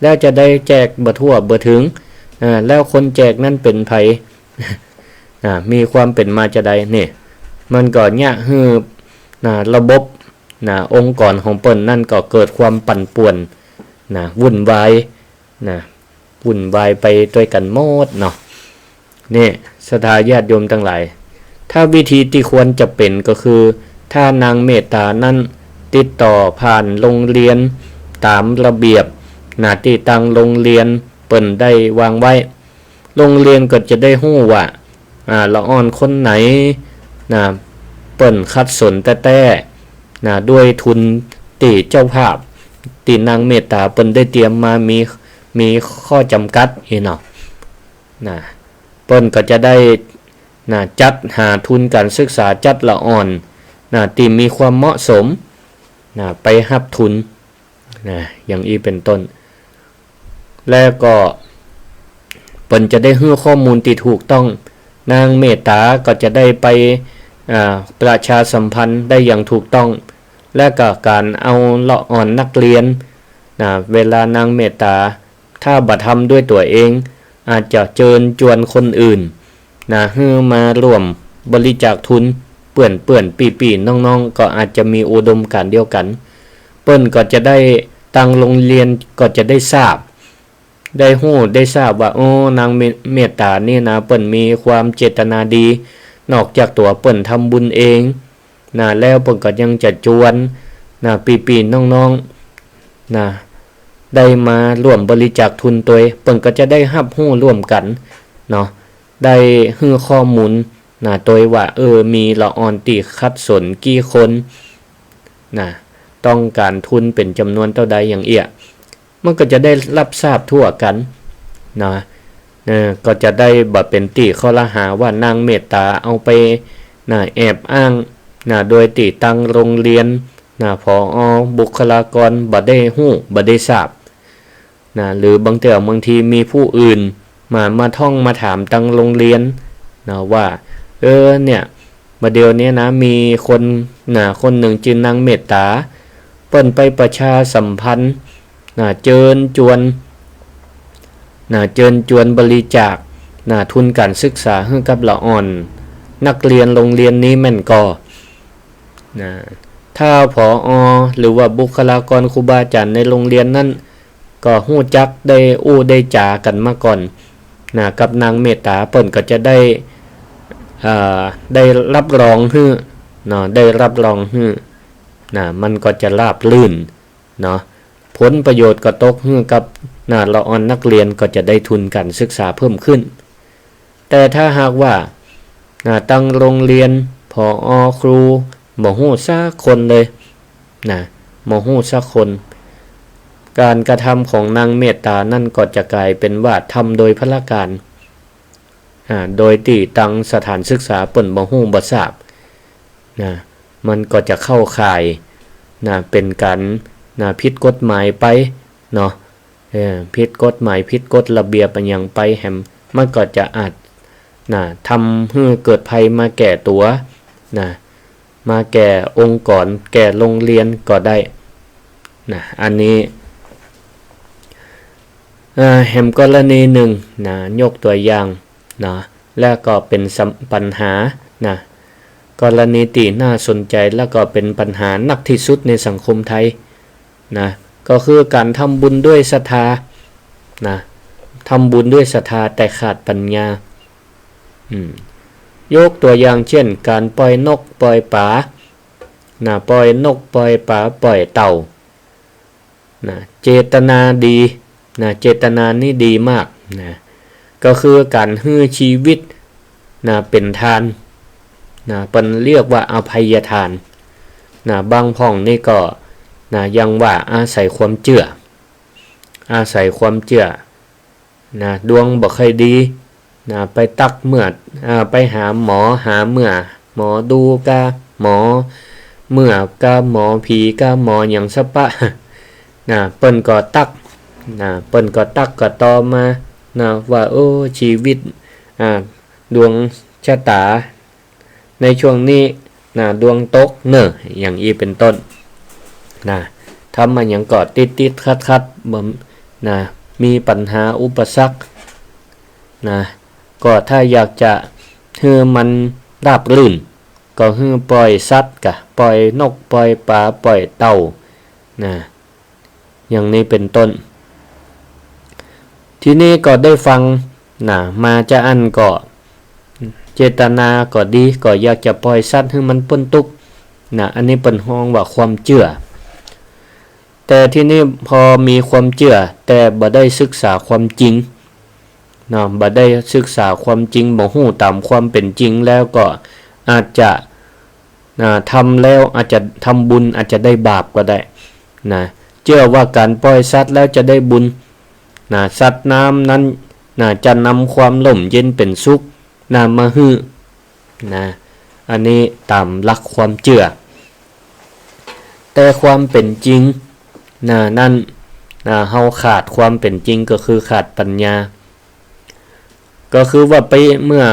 แล้วจาใดแจกบ่ทั่วบ่เถิง อ่า แล้วคนแจกนั้นเป๋นใผ อ่า มีความเป๋นมาจาใด นี่ มันก็เยียะหื้อ นะ ระบบ นะ องค์กรของเปิ้นนั้นก็เกิดความปั่นป่วน นะ วุ่นวาย นะ วุ่นวายไปตวยกั๋นหมดเนาะ นี่ ศรัทธาญาติโยมตังหลาย ถ้าวิธีตี้ควรจะเป๋นก็คือ ถ้านางเมตต๋านั้นติดต่อผ่านโฮงเฮียนต๋ามระเบียบ นะ ตี้ตังโฮงเฮียนเปิ้นได้วางไว้ โฮงเฮียนก็จะได้ฮู้ว่า อ่า ละอ่อนคนไหน นะ เปิ้นขัดสนแต๊ๆ นะ ด้วยทุนตี้เจ้าภาพ ตี้นางเมตต๋าเปิ้นได้เตรียมมา มี มีข้อจ๋ำกัดอี้เนาะ นะ เปิ้นก็จะได้ นะ จัดหาทุนก๋านศึกษา จัดละอ่อน นะ ตี้มีความเหมาะสม นะ ไปฮับทุน นะ อย่างอี้เป๋นต้น แล้วก็เปิ้นจะได้หื้อข้อมูลตี้ถูกต้อง นางเมตต๋าก็จะได้ไป อ่า ประชาสัมพันธ์ได้อย่างถูกต้อง และก็ก๋านเอาละอ่อนนักเฮียน นะ เวลานางเมตต๋า ถ้าบ่ทำด้วยตั๋วเอง อาจจะเจิญจวนคนอื่น นะ หื้อมาร่วมบริจาคทุน เปื้อนๆ ปี้ๆ น้องๆ ก็อาจจะมีอุดมการณ์เดียวกั๋น เปิ้นก็จะได้ ตังโฮงเฮียนก็จะได้ทราบ ได้ฮู้ ได้ทราบว่า โอ้ นางเม- เมตต๋านี่นะ เปิ้นมีความเจตนาดี นอกจากตั๋วเปิ้นทำบุญเอง นะ แล้วเปิ้นก็ยังจะจวน นะ ปี้ๆ น้องๆ นะ ได้มาร่วมบริจาคทุนตวย เปิ้นก็จะได้ฮับฮู้ร่วมกั๋น เนาะ ได้หื้อข้อมูล นะ ตวยว่า เออ มีละอ่อนตี้ขัดสนกี่คน นะ ต้องก๋านทุนเป๋นจ๋ำนวนเต้าใดอย่างเอี้ย มันก็จะได้ฮับทราบทั่วกั๋น นะ นะ ก็จะได้บ่เป๋นตี้ข้อหาว่านางเมตต๋าเอาไป นะ แอบอ้าง นะ โดยตี้ตังโรงเรียน นะ ผอ บุคลากรบ่ได้ฮู้ บ่ได้ทราบ นะ หรือบางเตื้อบางทีมีผู้อื่นมา มาท่องมาถามตังโรงเรียน นะ ว่า เออ เนี่ย บ่าเดี่ยวนี้นะ มีคน นะ คนนึ่งจื้อนางเมตต๋า เปิ้นไปประชาสัมพันธ์ นะ เจิญจวน นะ เจิญจวนบริจาค นะ ทุนก๋านศึกษาหื้อกับละอ่อนนักเรียนโรงเรียนนี้แม่นก่อ นะ ถ้า ผอ หรือว่าบุคลากรครูบาอาจ๋ารย์ในโรงเรียนนั้น ก็ฮู้จักได้อู้ได้จ๋ากั๋นมาก่อน นะ กับนางเมตต๋า เปิ้นก็จะได้ เอ่อ ได้รับรองหื้อ เนาะ ได้รับรองหื้อ นะ มันก็จะราบรื่น เนาะ ผลประโยชน์ก็ตกหื้อกับ นะ ละอ่อนนักเรียนก็จะได้ทุนก๋านศึกษาเพิ่มขึ้น แต่ถ้าหากว่า นะ ตังโรงเรียน ผอ ครู บ่ฮู้สักคนเลย นะ บ่ฮู้สักคน ก๋านกระทำของนางเมตต๋านั้นก็จะก๋ายเป๋นว่าทำโดยพลการ อ่า โดยตี้ตังสถานศึกษาเปิ้นบ่ฮู้บ่ทราบ นะ มันก็จะเข้าข่าย นะ เป๋นก๋าน นะ ผิดกฎหมายไป เนาะ เออ ผิดกฎหมาย ผิดกฎระเบียบอะหยังไปแหม มันก็จะอาจ นะ ทำหื้อเกิดภัยมาแก่ตั๋ว นะ มาแก่องค์กร แก่โรงเรียนก็ได้ นะ อันนี้ เอ่อ แหมกรณีนึ่ง นะ ยกตั๋วอย่าง นะ และก็เป๋นสำ- ปัญหา นะ กรณีตี้น่าสนใจ๋ และก็เป๋นปัญหานักตี้สุดในสังคมไทย นะ ก็คือก๋านทำบุญด้วยศรัทธา นะ ทำบุญด้วยศรัทธาแต่ขาดปัญญา อืม ยกตั๋วอย่างเจ้น ก๋านป่อยนกป่อยป๋า นะ ป่อยนกป่อยป๋าป่อยเต่า นะ เจตนาดี นะ เจตนานี้ดีมาก นะ ก็คือก๋านหื้อชีวิต นะ เป๋นทาน นะ เปิ้นเรียกว่าอภัยทาน นะ บางพ่องนี่ก็ นะ ยังว่าอาศัยความเจื้อ อาศัยความเจื้อ นะ ดวงบ่ค่อยดี นะ ไปตั๊กเมื่อ อ่า ไปหาหมอ หาเมื่อ หมอดูก้า หมอเมื่อก้า หมอผีก้า หมอหยังสะปะ นะ เปิ้นก็ตั๊ก นะ เปิ้นก็ตั๊กก็ตอมา นะ ว่า โอ้ ชีวิต อ่า ดวงชะต๋า ในช่วงนี้ นะ ดวงตกเน่อ อย่างอี้เป๋นต้น นะ ทำมาหยังก็ติดๆ ขัดๆ บ่ นะ มีปัญหาอุปสรรค นะ ก็ถ้าอยากจะหื้อมันราบรื่น ก็หื้อป่อยสัตว์กะ ป่อยนก ป่อยป๋า ป่อยเต่า นะ อย่างนี้เป๋นต้น ทีนี้ก็ได้ฟัง นะ มาจาอั้นก็ เจตนาก็ดี ก็อยากจะป่อยสัตว์หื้อมันป๊นตุ๊กข์ นะ อันนี้เปิ้นฮ้องว่าความเจื้อ แต่ทีนี้พอมีความเจื้อ แต่บ่ได้ศึกษาความจริง นะ บ่ได้ศึกษาความจริง บ่ฮู้ต๋ามความเป๋นจริง แล้วก็อาจจะ นะ ทำแล้วอาจจะ ทำบุญอาจจะได้บาปก็ได้ นะ เจื้อว่าก๋านป่อยสัตว์แล้วจะได้บุญ นะ สัตว์น้ำนั้น นะ จะนำความร่มเย็นเป๋นสุข นะ มาหื้อ นะ อันนี้ต๋ามหลักความเจื้อ แต่ความเป๋นจริง นะ นั้น นะ เฮาขาดความเป๋นจริง ก็คือขาดปัญญา ก็คือว่าไปเมื่อ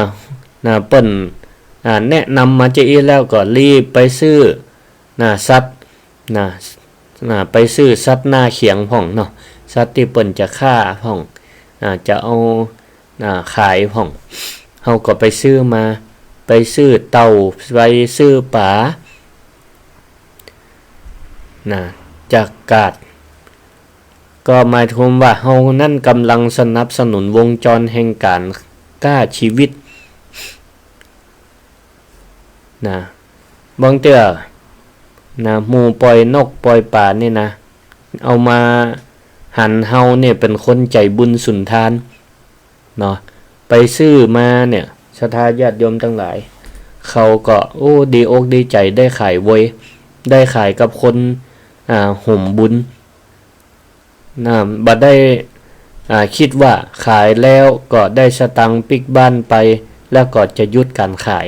นะ เปิ้น อ่า แนะนำมาจาอี้แล้วก็รีบไปซื้อ นะ สัตว์ นะ นะ ไปซื้อสัตว์หน้าเขียงพ่องเนาะ สัตว์ตี้เปิ้นจะฆ่าพ่อง อ่า จะเอา อ่า ขายพ่อง เฮาก็ไปซื้อมา ไปซื้อเต่า ไปซื้อป๋า นะ จากกาด ก็หมายความว่าเฮานั้นก๋ำลังสนับสนุนวงจรแห่งก๋านฆ่าชีวิต นะ บางเตื้อ นะ หมู่ป่อยนกป่อยป๋านี่นะ เอามาหันเฮาเนี่ยเป๋นคนใจ๋บุญสุนทาน เนาะ ไปซื้อมาเนี่ย ศรัทธาญาติโยมตังหลาย เขาก็ โอ้ ดีอกดีใจ๋ ได้ขายโวย ได้ขายกับคน อ่า ฮ่มบุญ นะ บ่ได้ อ่า กึ๊ดว่าขายแล้วก็ได้สตางค์ปิ๊กบ้านไป แล้วก็จะหยุดก๋านขาย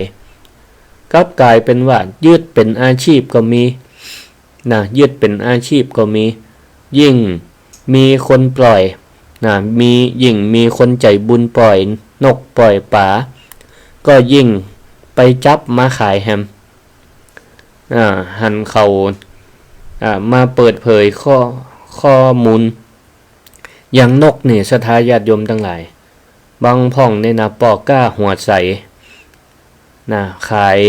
กลับก๋ายเป๋นว่ายึดเป๋นอาชีพก็มีนะ ยึดเป๋นอาชีพก็มี ยิ่งมีคนปล่อยนะ มี ยิ่งมีคนใจ๋บุญปล่อยนกปล่อยป๋า ก็ยิ่งไปจับมาขายแหม อ่า หันเขา อ่า มาเปิดเผยข้อ ข้อมูล อย่างนกนี่ ศรัทธาญาติโยมตังหลาย บางพ่องนี่นะ ป้อก๊าหัวใสนะ ขาย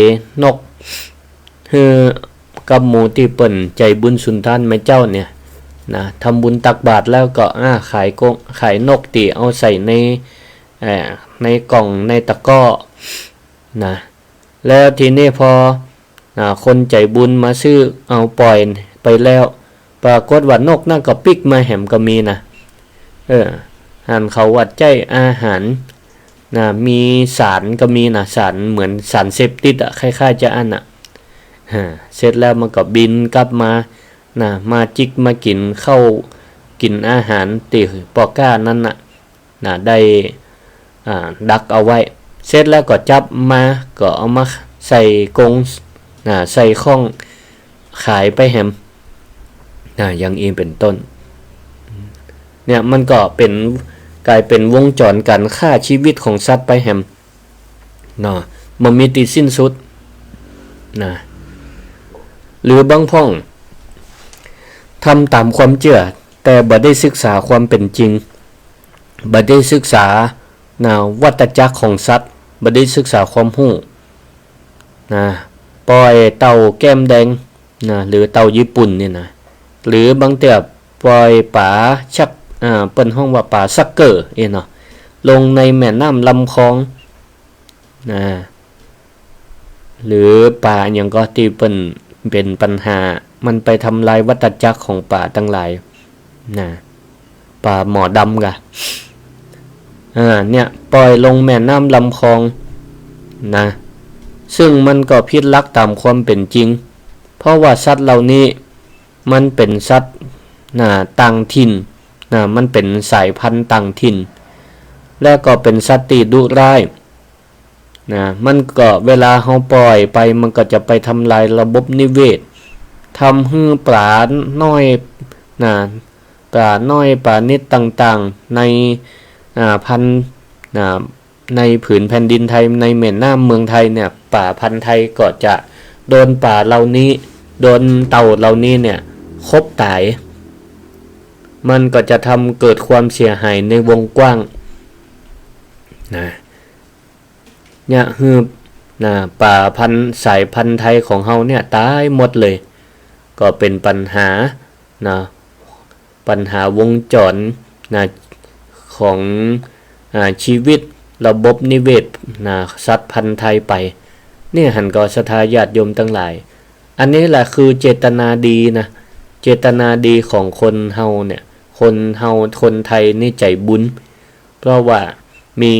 นกหื้อกับหมู่ตี้เปิ้นใจ๋บุญสุนทานแม่เจ้าเนี่ยนะ ทำบุญตักบาตรแล้วก็ อ่า ขายกง ขายนกตี้เอาใส่ใน เอ่อ ในกล่อง ในตะกร้อนะ แล้วทีนี้พอ อ่า คนใจ๋บุญมาซื้อเอาปล่อยไปแล้ว ปรากฏว่านกนั้นก็ปิ๊กมาแหมก็มีนะ เออ หันเขาว่าใจ๊อาหารนะ มีสารก็มีนะ สารเหมือนสารเสพติดอะ คล้ายๆ จะอั้นอะ ฮะ เสร็จแล้วมันก็บินกลับมานะ มาจิกมากิ๋นข้าว กิ๋นอาหารตี้ป้อก๊านั้นน่ะ นะ ได้ อ่า ดักเอาไว้ เสร็จแล้วก็จับมา ก็เอามาใส่กง นะ ใส่ข้อง ขายไปแหม นะ อย่างอี้เป๋นต้น เนี่ย มันก็เป๋น ก๋ายเป๋นวงจรก๋านฆ่าชีวิตของสัตว์ไปแหม เนาะ บ่มีตี้สิ้นสุด นะ หรือบางพ่อง ทำต๋ามความเจื้อ แต่บ่ได้ศึกษาความเป๋นจริง บ่ได้ศึกษา นะ วัฏจักรของสัตว์ บ่ได้ศึกษาความฮู้ นะ ปล่อยเต่าแก้มแดง นะ หรือเต่าญี่ปุ่นเนี่ยนะ หรือบางเตื้อปล่อยป๋าชัก อ่า เปิ้นฮ้องว่าป๋าซักเกอร์เอ้ยเนาะ ลงในแม่น้ำลำคลอง นะ หรือป๋าอะหยังก็ตี้เปิ้นเป๋นปัญหา มันไปทำลายวัฏจักรของป๋าตังหลาย นะ ป๋าหมอดำกะ อ่า เนี่ย ปล่อยลงแม่น้ำลำคลอง นะ ซึ่งมันก็ผิดหลักต๋ามความเป๋นจริง เพราะว่าสัตว์เหล่านี้ มันเป๋นสัตว์ นะ ต่างถิ่น นะ มันเป๋นสายพันธุ์ต่างถิ่น แล้วก็เป๋นสัตว์ตี้ดุร้าย นะ มันก็เวลาเฮาปล่อยไป มันก็จะไปทำลายระบบนิเวศ ทำหื้อป๋าน้อย นะ ป๋าน้อย ป๋านิลต่างๆ ใน อ่า พันธุ์ นะ ในผืนแผ่นดินไทย ในแม่น้ำเมืองไทยเนี่ย ป๋าพันธุ์ไทยก็จะโดนป๋าเหล่านี้ โดนเต่าเหล่านี้เนี่ย ขบต๋าย มันก็จะทำเกิดความเสียหายในวงกว้าง นะ เนี่ย หื้อ นะ ป๋าพันธุ์ สายพันธุ์ไทยของเฮาเนี่ย ต๋ายหมดเลย ก็เป๋นปัญหา นะ ปัญหาวงจร นะ ของ อ่า ชีวิต ระบบนิเวศ นะ สัตว์พันธุ์ไทยไป เนี่ย หันก่อศรัทธาญาติโยมตังหลาย อันนี้แหละคือเจตนาดีนะ เจตนาดีของคนเฮาเนี่ย คนเฮา คนไทยนี่ใจ๋บุญ เพราะว่ามี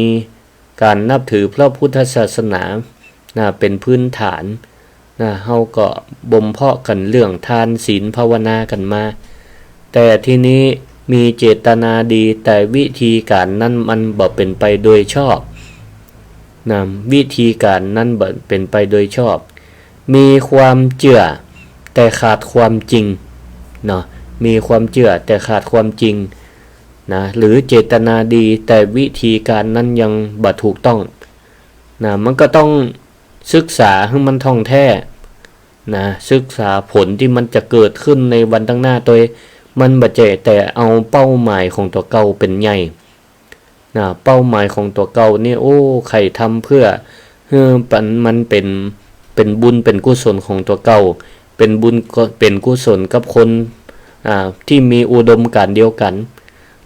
ก๋านนับถือพระพุทธศาสนา นะ เป๋นพื้นฐาน นะ เฮาก็บ่มเพาะกั๋นเรื่องทานศีลภาวนากั๋นมา แต่ทีนี้มีเจตนาดี แต่วิธีก๋านนั้นมันบ่เป๋นไปโดยชอบ นะ วิธีก๋านนั้นบ่เป๋นไปโดยชอบ มีความเจื้อแต่ขาดความจริง เนาะ มีความเจื้อแต่ขาดความจริง นะ หรือเจตนาดี แต่วิธีก๋านนั้นยังบ่ถูกต้อง นะ มันก็ต้องศึกษาหื้อมันถ่องแท้ นะ ศึกษาผลตี้มันจะเกิดขึ้นในวันตังหน้าตวย มันบ่ใจ้แต่เอาเป้าหมายของตั๋วเก่าเป๋นใหญ่ นะ เป้าหมายของตั๋วเก่านี่ โอ้ ใค่ทำเปื้อหื้อมัน มันเป๋น เป๋นบุญเป๋นกุศลของตั๋วเก่า เป๋นบุญก็ เป๋นกุศลกับคน อ่า ตี้มีอุดมการณ์เดียวกั๋น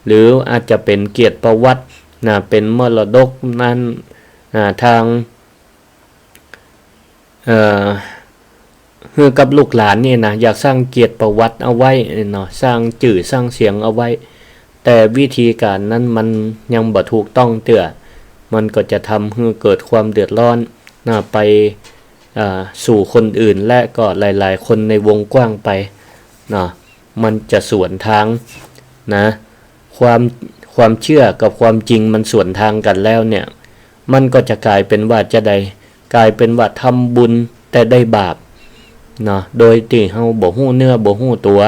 หรืออาจจะเป๋นเกียรติประวัติ นะ เป๋นมรดกนั้น อ่า ตาง เอ่อ หื้อกับลูกหลานนี่นะ อยากสร้างเกียรติประวัติเอาไว้เนาะ สร้างจื้อสร้างเสียงเอาไว้ แต่วิธีก๋านนั้นมันยังบ่ถูกต้องเตื้อ มันก็จะทำหื้อเกิดความเดือดร้อนนะ ไป เอ่อ สู่คนอื่น และก็หลายๆ คนในวงกว้างไปเนาะ มันจะสวนทางนะ ความ ค ความเจื้อกับความจริงมันสวนทางกั๋นแล้วเนี่ย มันก็จะก๋ายเป๋นว่าจาใด ก๋ายเป๋นว่าทำบุญแต่ได้บาปเนาะ โดยตี้เฮาบ่ฮู้เนื้อบ่ฮู้ตั๋ว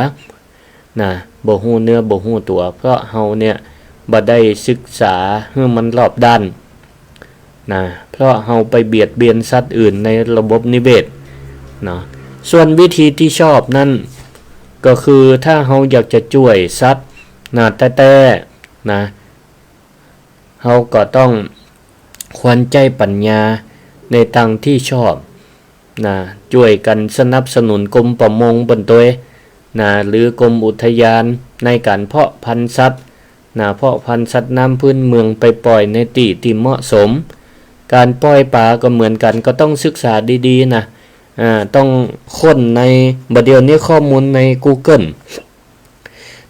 นะ บ่ฮู้เนื้อบ่ฮู้ตั๋ว เพราะเฮาเนี่ยบ่ได้ศึกษาหื้อมันรอบด้านนะ เพราะเฮาไปเบียดเบียนสัตว์อื่นในระบบนิเวศเนาะ ส่วนวิธีตี้ชอบนั้น ก็คือถ้าเฮาอยากจะจ้วยสัตว์นะแต๊ๆ นะ เฮาก็ต้องควรใจ๊ปั๋ญญาในตางตี้ชอบนะ จ้วยกั๋นสนับสนุนกรมประมงเปิ้นตวยนะ หรือกรมอุทยานในก๋านเพาะพันธุ์สัตว์นะ เพาะพันธุ์สัตว์น้ำพื้นเมืองไปป่อยในตี้ตี้เหมาะสม ก๋านป่อยปลาก็เหมือนกั๋น ก็ต้องศึกษาดีๆ นะ อ่า ต้องค้นใน บ่าเดี่ยวนี้ข้อมูลในกูเกิล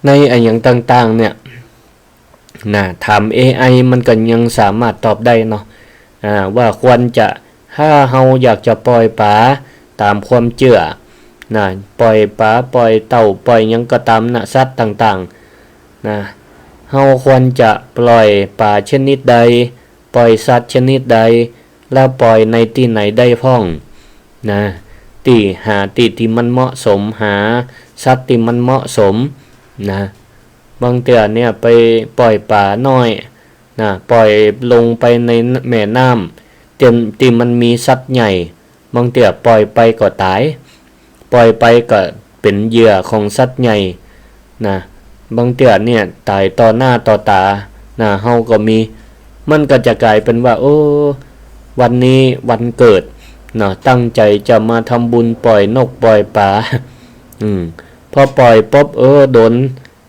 ในอะหยังต่างๆ เนี่ย นะ ถามเอไอมันก็ยังสามารถตอบได้เนาะ อ่า ว่าควรจะ ถ้าเฮาอยากจะป่อยป๋าต๋ามความเจื้อนะ ป่อยป๋า ป่อยเต่า ป่อยหยังก็ต๋ามนะ สัตว์ต่างๆ นะ เฮาควรจะป่อยป๋าชนิดใด ป่อยสัตว์ชนิดใด แล้วป่อยในตี้ไหนได้พ่องนะ ตี้ หาตี้ตี้มันเหมาะสม หาสัตว์ตี้มันเหมาะสมนะ บางเตื้อเนี่ยไปป่อยป๋าน้อยนะ ป่อยลงไปในแม่น้ำ ตี้ ตี้มันมีสัตว์ใหญ่ บางเตื้อป่อยไปก็ต๋าย ป่อยไปก็เป๋นเหยื่อของสัตว์ใหญ่นะ บางเตื้อเนี่ยต๋ายต่อหน้าต่อต๋านะ เฮาก็มี มันก็จะก๋ายเป๋นว่า โอ้ วันนี้วันเกิดเนาะ ตั้งใจ๋จะมาทำบุญป่อยนกป่อยป๋า อืม พอป่อยปุ๊บ เออ โดน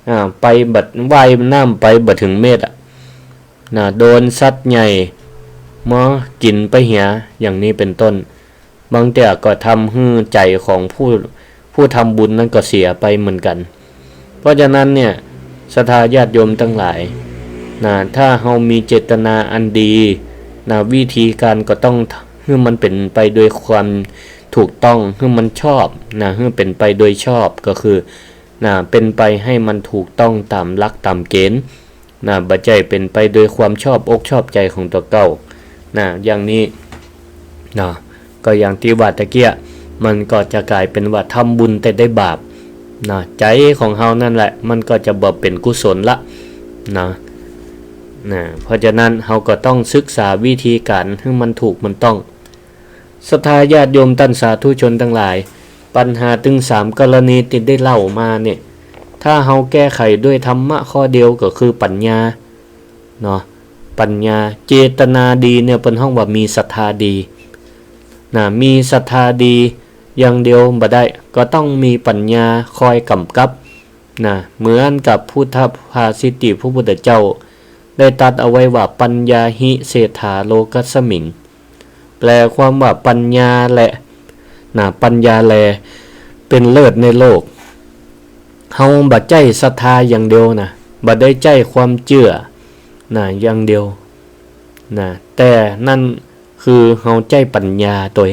อ่า ไปบ่ ว่ายน้ำไปบ่เถิงเมตรอะนะ โดนสัตว์ใหญ่มากิ๋นไปเหีย อย่างนี้เป๋นต้น บางเตื้อก็ทำหื้อใจ๋ของผู้ ผู้ทำบุญนั้นก็เสียไปเหมือนกั๋น เพราะฉะนั้นเนี่ย ศรัทธาญาติโยมตังหลายนะ ถ้าเฮามีเจตนาอันดีนะ วิธีก๋านก็ต้องหื้อมันเป๋นไปโดยความถูกต้อง หื้อมันชอบนะ หื้อเป๋นไปโดยชอบ ก็คือ นะ เป๋นไปหื้อมันถูกต้องต๋ามหลักต๋ามเกณฑ์นะ บ่ใจ้เป๋นไปโดยความชอบอกชอบใจ๋ของตั๋วเก่านะ อย่างนี้นะ ก็อย่างตี้ว่าตะเกียะ มันก็จะก๋ายเป๋นว่าทำบุญแต่ได้บาปนะ ใจ๋ของเฮานั่นแหละ มันก็จะบ่เป๋นกุศลละนะ นะ เพราะฉะนั้นเฮาก็ต้องศึกษาวิธีก๋านหื้อมันถูกมันต้อง ศรัทธาญาติโยมต้านสาธุชนตังหลาย ปัญหาตึงสามกรณีตี้ได้เล่ามาเนี่ย ถ้าเฮาแก้ไขด้วยธรรมะข้อเดียวก็คือปัญญาเนาะ ปัญญา เจตนาดีเนี่ยเปิ้นฮ้องว่ามีศรัทธาดีนะ มีศรัทธาดีอย่างเดียวบ่ได้ ก็ต้องมีปัญญาคอยก๋ำกับ นะ เหมือนกับพุทธภาษิตตี้พระพุทธเจ้าได้ตรัสเอาไว้ว่า ปัญญาหิเศรษฐาโลกัสมิง แปลความว่าปัญญาแล นะ ปัญญาแลเป๋นเลิศในโลก เฮาบ่ใจ้ศรัทธาอย่างเดียวนะ บ่ได้ใจ้ความเจื้อนะ อย่างเดียวนะ แต่นั่นคือเฮาใจ้ปัญญาตวย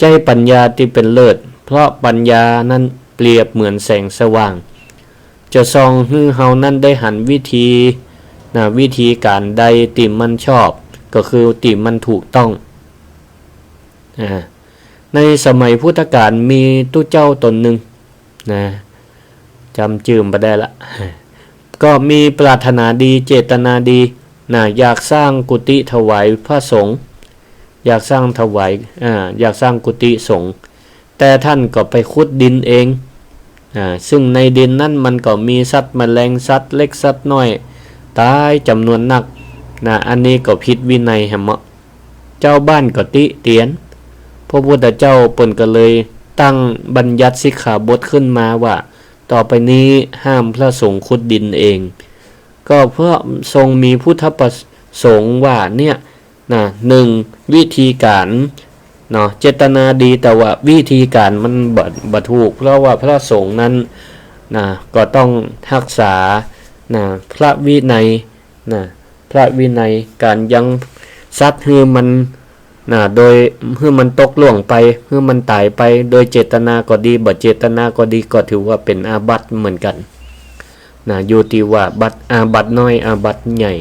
ใจ้ปัญญาตี้เป๋นเลิศ เพราะปัญญานั้นเปรียบเหมือนแสงสว่าง จะส่องหื้อเฮานั้นได้หันวิธีนะ วิธีก๋านใดตี้มันชอบ ก็คือตี้มันถูกต้อง อ่า ในสมัยพุทธกาลมีตุ๊เจ้าต๋นนึ่งนะ จ๋ำจื้อบ่ได้ละ ก็มีปรารถนาดี เจตนาดีนะ อยากสร้างกุฏิถวายพระสงฆ์ อยากสร้างถวาย อ่า อยากสร้างกุฏิสงฆ์ แต่ต้านก็ไปขุดดินเอง อ่า ซึ่งในดินนั้นมันก็มีสัตว์แมลง สัตว์เล็กสัตว์น้อย ต๋ายจ๋ำนวนนักนะ อันนี้ก็ผิดวินัยแหมเนาะ จาวบ้านก็ติเตียน พระพุทธเจ้าเปิ้นก็เลยตั้งบัญญัติสิกขาบทขึ้นมาว่า ต่อไปนี้ห้ามพระสงฆ์ขุดดินเอง ก็เพราะทรงมีพุทธประสงค์ว่าเนี่ยนะ หนึ่ง วิธีก๋านเนาะ เจตนาดี แต่ว่าวิธีก๋านมันบ่ บ่ถูก เพราะว่าพระสงฆ์นั้นนะ ก็ต้องฮักษานะ พระวินัย นะ พระวินัย ก๋านยังสัตว์หื้อมันนะ โดยหื้อมันตกล่วงไป หื้อมันต๋ายไป โดยเจตนาก็ดี บ่เจตนาก็ดี ก็ถือว่าเป๋นอาบัติเหมือนกั๋น นะ อยู่ตี้ว่าบัตร อาบัติน้อย อาบัติใหญ่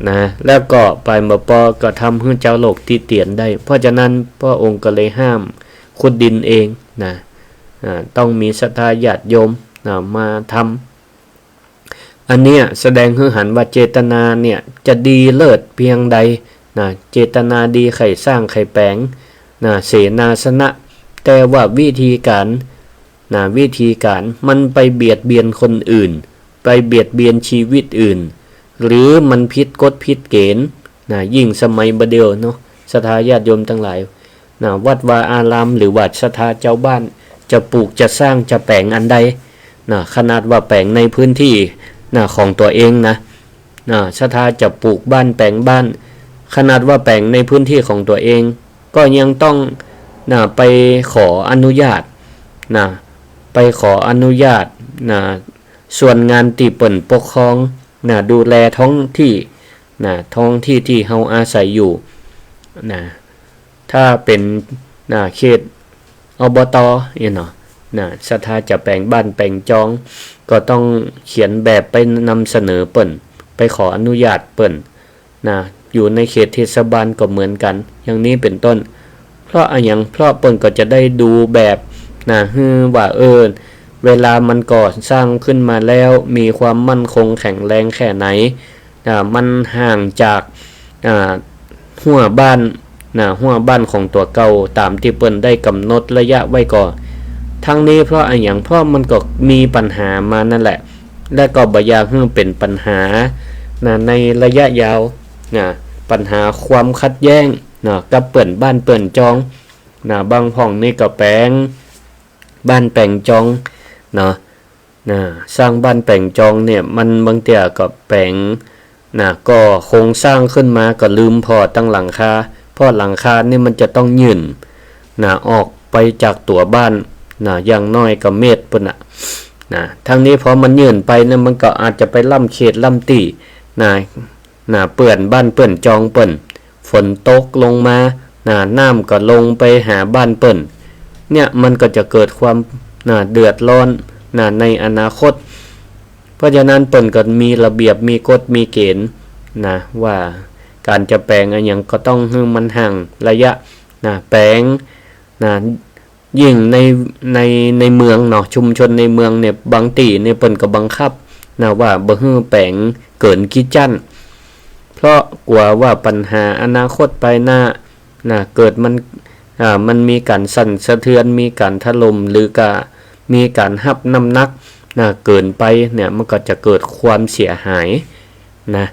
นะ แล้วก็ไปบ่ปอก็ทำหื้อจาวโลกติเตียนได้ เพราะฉะนั้นพระองค์ก็เลยห้ามขุดดินเองนะ อ่า ต้องมีศรัทธาญาติโยมนะ มาทำ อันเนี้ยแสดงหื้อหันว่าเจตนาเนี่ยจะดีเลิศเพียงใดนะ เจตนาดีใค่สร้างใค่แป๋งนะ เสนาสนะ แต่ว่าวิธีการนะ วิธีการมันไปเบียดเบียนคนอื่น ไปเบียดเบียนชีวิตอื่น หรือมันผิดกฎผิดเก๋ณฑ์นะ ยิ่งสมัยบ่าเดี่ยวเนาะ ศรัทธาญาติโยมตังหลาย นะ วัดวาอารามหรือว่าศรัทธาจาวบ้านจะปลูกจะสร้างจะแป๋งอันใดนะ ขนาดว่าแป๋งในพื้นที่นะ ของตั๋วเองนะ นะ ศรัทธาจะปลูกบ้านแป๋งบ้าน ขนาดว่าแป๋งในพื้นที่ของตั๋วเอง ก็ยังต้องนะ ไปขออนุญาตนะ ไปขออนุญาตนะ ส่วนงานตี้เปิ้นปกครองนะ ดูแลท้องที่นะ ท้องที่ตี้เฮาอาศัยอยู่นะ ถ้าเป๋นนะ เขต อบต เนี่ยเนาะนะ ศรัทธาจะแป๋งบ้านแป๋งจอง ก็ต้องเขียนแบบไปนำเสนอเปิ้น ไปขออนุญาตเปิ้นนะ อยู่ในเขตเทศบาลก็เหมือนกั๋น อย่างนี้เป๋นต้น เพราะอะหยัง เพราะเปิ้นก็จะได้ดูแบบนะ หื้อว่า เออ เวลามันก่อสร้างขึ้นมาแล้วมีความมั่นคงแข็งแรงแค่ไหน อ่า มันห่างจาก อ่า ฮั้วบ้านนะ ฮั้วบ้านของตั๋วเก่าต๋ามตี้เปิ้นได้กำหนดระยะไว้ก่อ ทั้งนี้เพราะอะหยัง เพราะมันก็มีปัญหามานั่นแหละ และก็บ่อยากหื้อเป๋นปัญหานะ ในระยะยาวนะ ปัญหาความขัดแย้งนะ กับเปื้อนบ้านเปื้อนจองนะ บางพ่องนี่ก็แป๋งบ้านแป๋งจองเนาะ นะ สร้างบ้านแป๋งจองเนี่ย มันบางเตื้อก็แป๋งนะ ก่อโครงสร้างขึ้นมาก็ลืมผ่อตังหลังคา เพราะหลังคานี่มันจะต้องยื่นนะ ออกไปจากตั๋วบ้านนะ อย่างน้อยก็เมตรปู้นน่ะนะ ทั้งนี้พอมันยื่นไปเนี่ย มันก็อาจจะไปล้ำเขตล้ำตี้นะ นะ เปื้อนบ้านเปื้อนจองเปิ้น ฝนตกลงมานะ น้ำก็ลงไปหาบ้านเปิ้น เนี่ยมันก็จะเกิดความนะ เดือดร้อนนะ ในอนาคต เพราะฉะนั้นเปิ้นก็มีระเบียบ มีกฎ มีเกณฑ์นะ ว่าก๋านจะแป๋งอะหยังก็ต้องหื้อมันห่างระยะนะ แป๋งนะ ยิ่งใน ใน ในเมืองเนาะ ชุมชนในเมืองเนี่ย บางตี้เนี่ยเปิ้นก็บังคับนะ ว่าบ่หื้อแป๋งเกินกี่จั๊น เพราะกั๋วว่าปัญหาอนาคตไปหน้านะ เกิดมัน อ่า มันมีก๋านสั่นสะเทือน มีก๋านถล่ม หรือก็มีก๋านฮับน้ำหนักนะ เกินไปเนี่ย มันก็จะเกิดความเสียหายนะ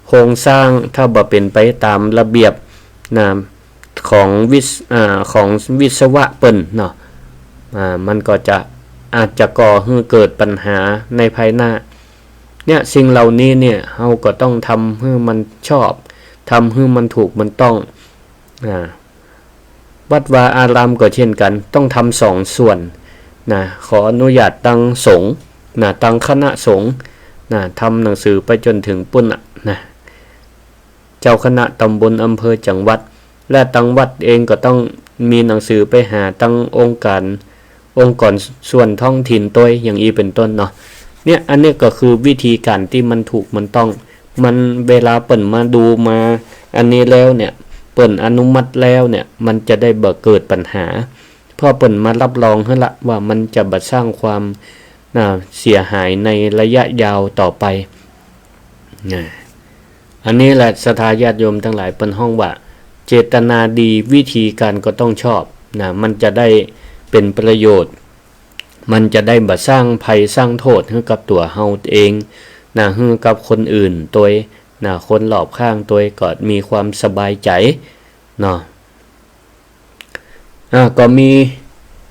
โครงสร้างถ้าบ่เป๋นไปต๋ามระเบียบนะ ของวิศ อ่า ของวิศวะเปิ้นเนาะ อ่า มันก็จะ อาจจะก่อหื้อเกิดปัญหาในภายหน้า เนี่ย สิ่งเหล่านี้เนี่ย เฮาก็ต้องทำหื้อมันชอบ ทำหื้อมันถูกมันต้อง อ่า วัดวาอารามก็เช่นกั๋น ต้องทำสองส่วนนะ ขออนุญาตตังสงฆ์นะ ตังคณะสงฆ์นะ ทำหนังสือไปจ๋นเถิงปู้นน่ะนะ เจ้าคณะต๋ำบล อำเภอ จังหวัด และตังวัดเองก็ต้องมีหนังสือไปหาตังองค์ก๋าน องค์กรส่วนท้องถิ่นตวย อย่างอี้เป๋นต้นเนาะ เนี่ย อันนี้ก็คือวิธีก๋านตี้มันถูกมันต้อง มันเวลาเปิ้นมาดูมาอันนี้แล้วเนี่ย เปิ้นอนุมัติแล้วเนี่ย มันจะได้บ่เกิดปัญหา เพราะเปิ้นมารับรองหื้อละว่ามันจะบ่สร้างความ อ่า เสียหายในระยะยาวต่อไปนะ อันนี้แหละศรัทธาญาติโยมตังหลาย เปิ้นฮ้องว่า เจตนาดี วิธีก๋านก็ต้องชอบนะ มันจะได้เป๋นประโยชน์ มันจะได้บ่สร้างภัยสร้างโทษหื้อกับตั๋วเฮาเองนะ หื้อกับคนอื่นตวยนะ คนรอบข้างตวยก็มีความสบายใจ๋เนาะ อ่า ก็มี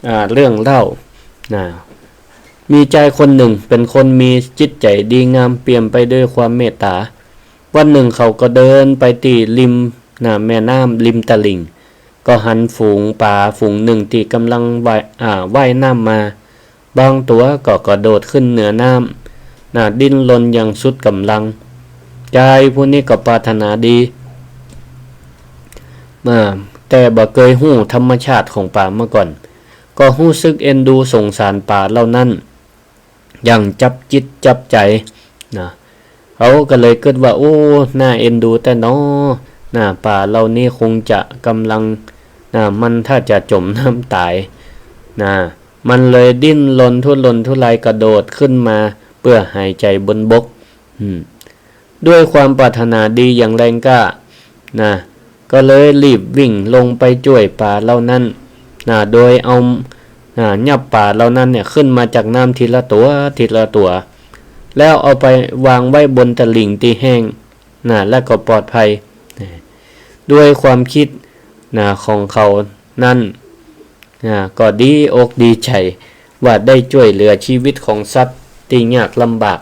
อ่า เรื่องเล่านะ มีจายคนนึ่งเป๋นคนมีจิตใจ๋ดีงาม เปี่ยมไปด้วยความเมตต๋า วันนึ่งเขาก็เดินไปตี้ริมนะ แม่น้ำริมตลิ่ง ก็หันฝูงป๋าฝูงนึ่งตี้ก่ำลังว่าย อ่า ว่ายน้ำมา บางตั๋วก็กระโดดขึ้นเหนือน้ำนะ ดิ้นรนอย่างสุดก๋ำลัง จายผู้นี้ก็ปรารถนาดี อ่า แต่บ่เกยฮู้ธรรมชาติของป๋ามาก่อน ก็ฮู้สึกเอ็นดูสงสารป๋าเหล่านั้น อย่างจับจิตจับใจ๋ นะ เขาก็เลยกึ๊ดว่า โอ้ น่าเอ็นดูแต๊น้อ นะ ป๋าเหล่านี้คงจะก่ำลัง นะ มันถ้าจะจ๋มน้ำต๋าย นะ มันเลยดิ้นรนทุรนทุรายกระโดดขึ้นมาเปื้อหายใจ๋บนบก อืม ด้วยความปรารถนาดีอย่างแรงกล้า นะ ก็เลยรีบวิ่งลงไปจ้วยป๋าเหล่านั้น นะ โดยเอา นะ ยับป๋าเหล่านั้นเนี่ยขึ้นมาจากน้ำทีละตั๋ว ทีละตั๋ว แล้วเอาไปวางไว้บนตลิ่งตี้แห้ง นะ และก็ปลอดภัย นะ ด้วยความกึ๊ด นะ ของเขานั้น นะ ก็ดีอกดีใจ๋ว่าได้จ้วยเหลือจีวิตของสัตว์ตี้ยากลำบาก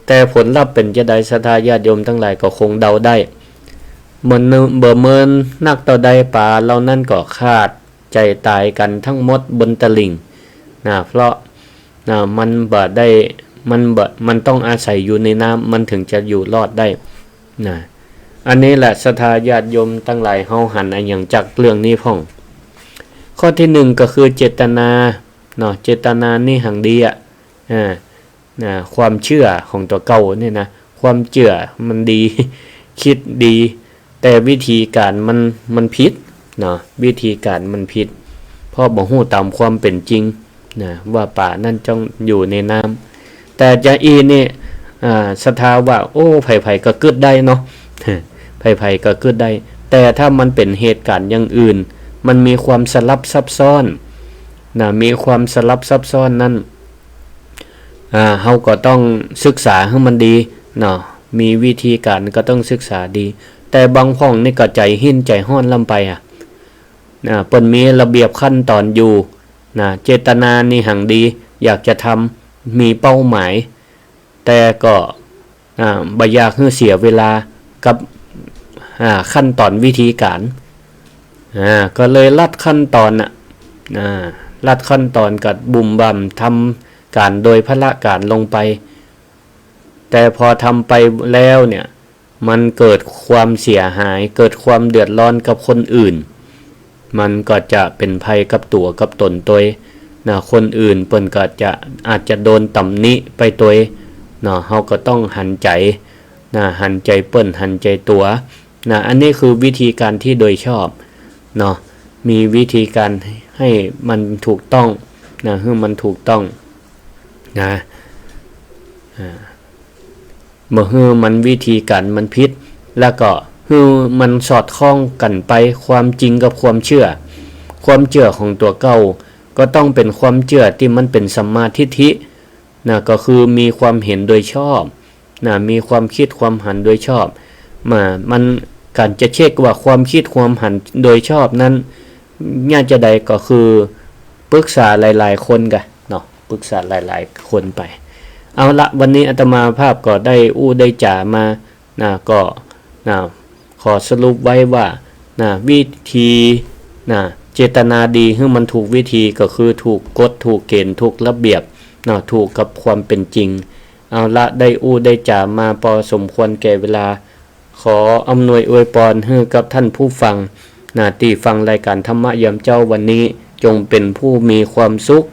แต่ผลลัพธ์เป๋นจาใด ศรัทธาญาติโยมตังหลายก็คงเดาได้ เมิน บ่เมินนักเต้าใดป๋าเหล่านั้นก็ขาดใจ๋ต๋ายกั๋นตังหมดบนตลิ่ง นะ เพราะ นะ มันบ่ได้ มันบ่ มันต้องอาศัยอยู่ในน้ำ มันถึงจะอยู่รอดได้ นะ อันนี้แหละ ศรัทธาญาติโยมตังหลาย เฮาหันอะหยังจากเรื่องนี้พ่อง ข้อตี้นึ่งก็คือเจตนา เนาะ เจตนานี่หังดีอะ อ่า นะ ความเจื้อของตั๋วเก่าเนี่ยนะ ความเจื้อมันดี กึ๊ดดี แต่วิธีก๋านมัน มันผิด เนาะ วิธีก๋านมันผิด เพราะบ่ฮู้ต๋ามความเป๋นจริง นะ ว่าป๋านั้นจ้องอยู่ในน้ำ แต่จาอี้นี่ อ่า ศรัทธาว่า โอ้ ใผๆ ก็กึ๊ดได้เนาะ ใผๆ ก็กึ๊ดได้ แต่ถ้ามันเป๋นเหตุก๋ารณ์อย่างอื่น มันมีความสลับซับซ้อน นะ มีความสลับซับซ้อนนั้น อ่า เฮาก็ต้องศึกษาหื้อมันดี เนาะ มีวิธีก๋านก็ต้องศึกษาดี แต่บางพ่องนี่ก็ใจ๋หิ้นใจ๋ฮ้อนล้ำไปอะ นะ เปิ้นมีระเบียบขั้นต๋อนอยู่ นะ เจตนานี่หังดี อยากจะทำ มีเป้าหมาย แต่ก็ อ่า บ่อยากหื้อเสียเวลากับ อ่า ขั้นต๋อนวิธีก๋าน อ่า ก็เลยลัดขั้นต๋อนน่ะ อ่า ลัดขั้นต๋อนก็บุ่มบ่ามทำก๋านโดยพละก๋านลงไป แต่พอทำไปแล้วเนี่ย มันเกิดความเสียหาย เกิดความเดือดร้อนกับคนอื่น มันก็จะเป๋นภัยกับตั๋วกับต๋นตวย นะ คนอื่นเปิ้นก็จะ อาจจะโดนตำหนิไปตวย เนาะ เฮาก็ต้องหันใจ๋ นะ หันใจ๋เปิ้น หันใจ๋ตั๋ว นะ อันนี้คือวิธีก๋านตี้โดยชอบ เนาะ มีวิธีก๋านหื้อมันถูกต้อง นะ หื้อมันถูกต้อง นะ อ่า บ่หื้อมันวิธีก๋านมันผิด แล้วก็หื้อมันสอดคล้องกั๋นไป ความจริงกับความเจื้อ ความเจื้อของตั๋วเก่าก็ต้องเป๋นความเจื้อตี้มันเป๋นสัมมาทิฏฐิ นะ ก็คือมีความหันโดยชอบ นะ มีความกึ๊ดความหันโดยชอบ มา มัน ก๋านจะเช็คว่าความกึ๊ดความหันโดยชอบนั้น ยากจาใดก็คือปรึกษาหลายๆ คนก่ะ เนาะ ปรึกษาหลายๆ คนไป เอาละ วันนี้อาตมาภาพก็ได้อู้ได้จ๋ามา นะ ก็ นะ ขอสรุปไว้ว่า นะ วิธี นะ เจตนาดีหื้อมันถูกวิธี ก็คือถูกกฎ ถูกเก๋ณฑ์ ถูกระเบียบ นะ ถูกกับความเป๋นจริง เอาละ ได้อู้ได้จ๋ามาปอสมควรแก่เวลา ขออำนวยอวยปอนหื้อกับท่านผู้ฟัง นะ ตี้ฟังรายก๋านธรรมะยามเจ๊าวันนี้ จงเป๋นผู้มีความสุข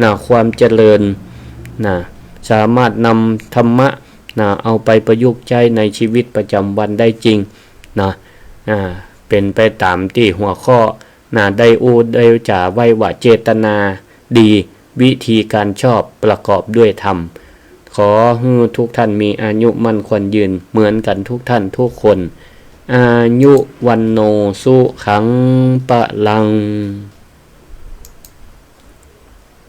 นะ ความเจริญ นะ สามารถนำธรรมะ นะ เอาไปประยุกต์ใจ๊ในชีวิตประจ๋ำวันได้จริง นะ อ่า เป๋นไปต๋ามตี้หัวข้อ นะ ได้อู้ได้จ๋าไว้ว่าเจตนาดี วิธีก๋านชอบประกอบด้วยธรรม ขอหื้อทุกท่านมีอายุมั่นขวัญยืนเหมือนกั๋นทุกท่านทุกคน อายุ วัณโณ สุขัง พะลัง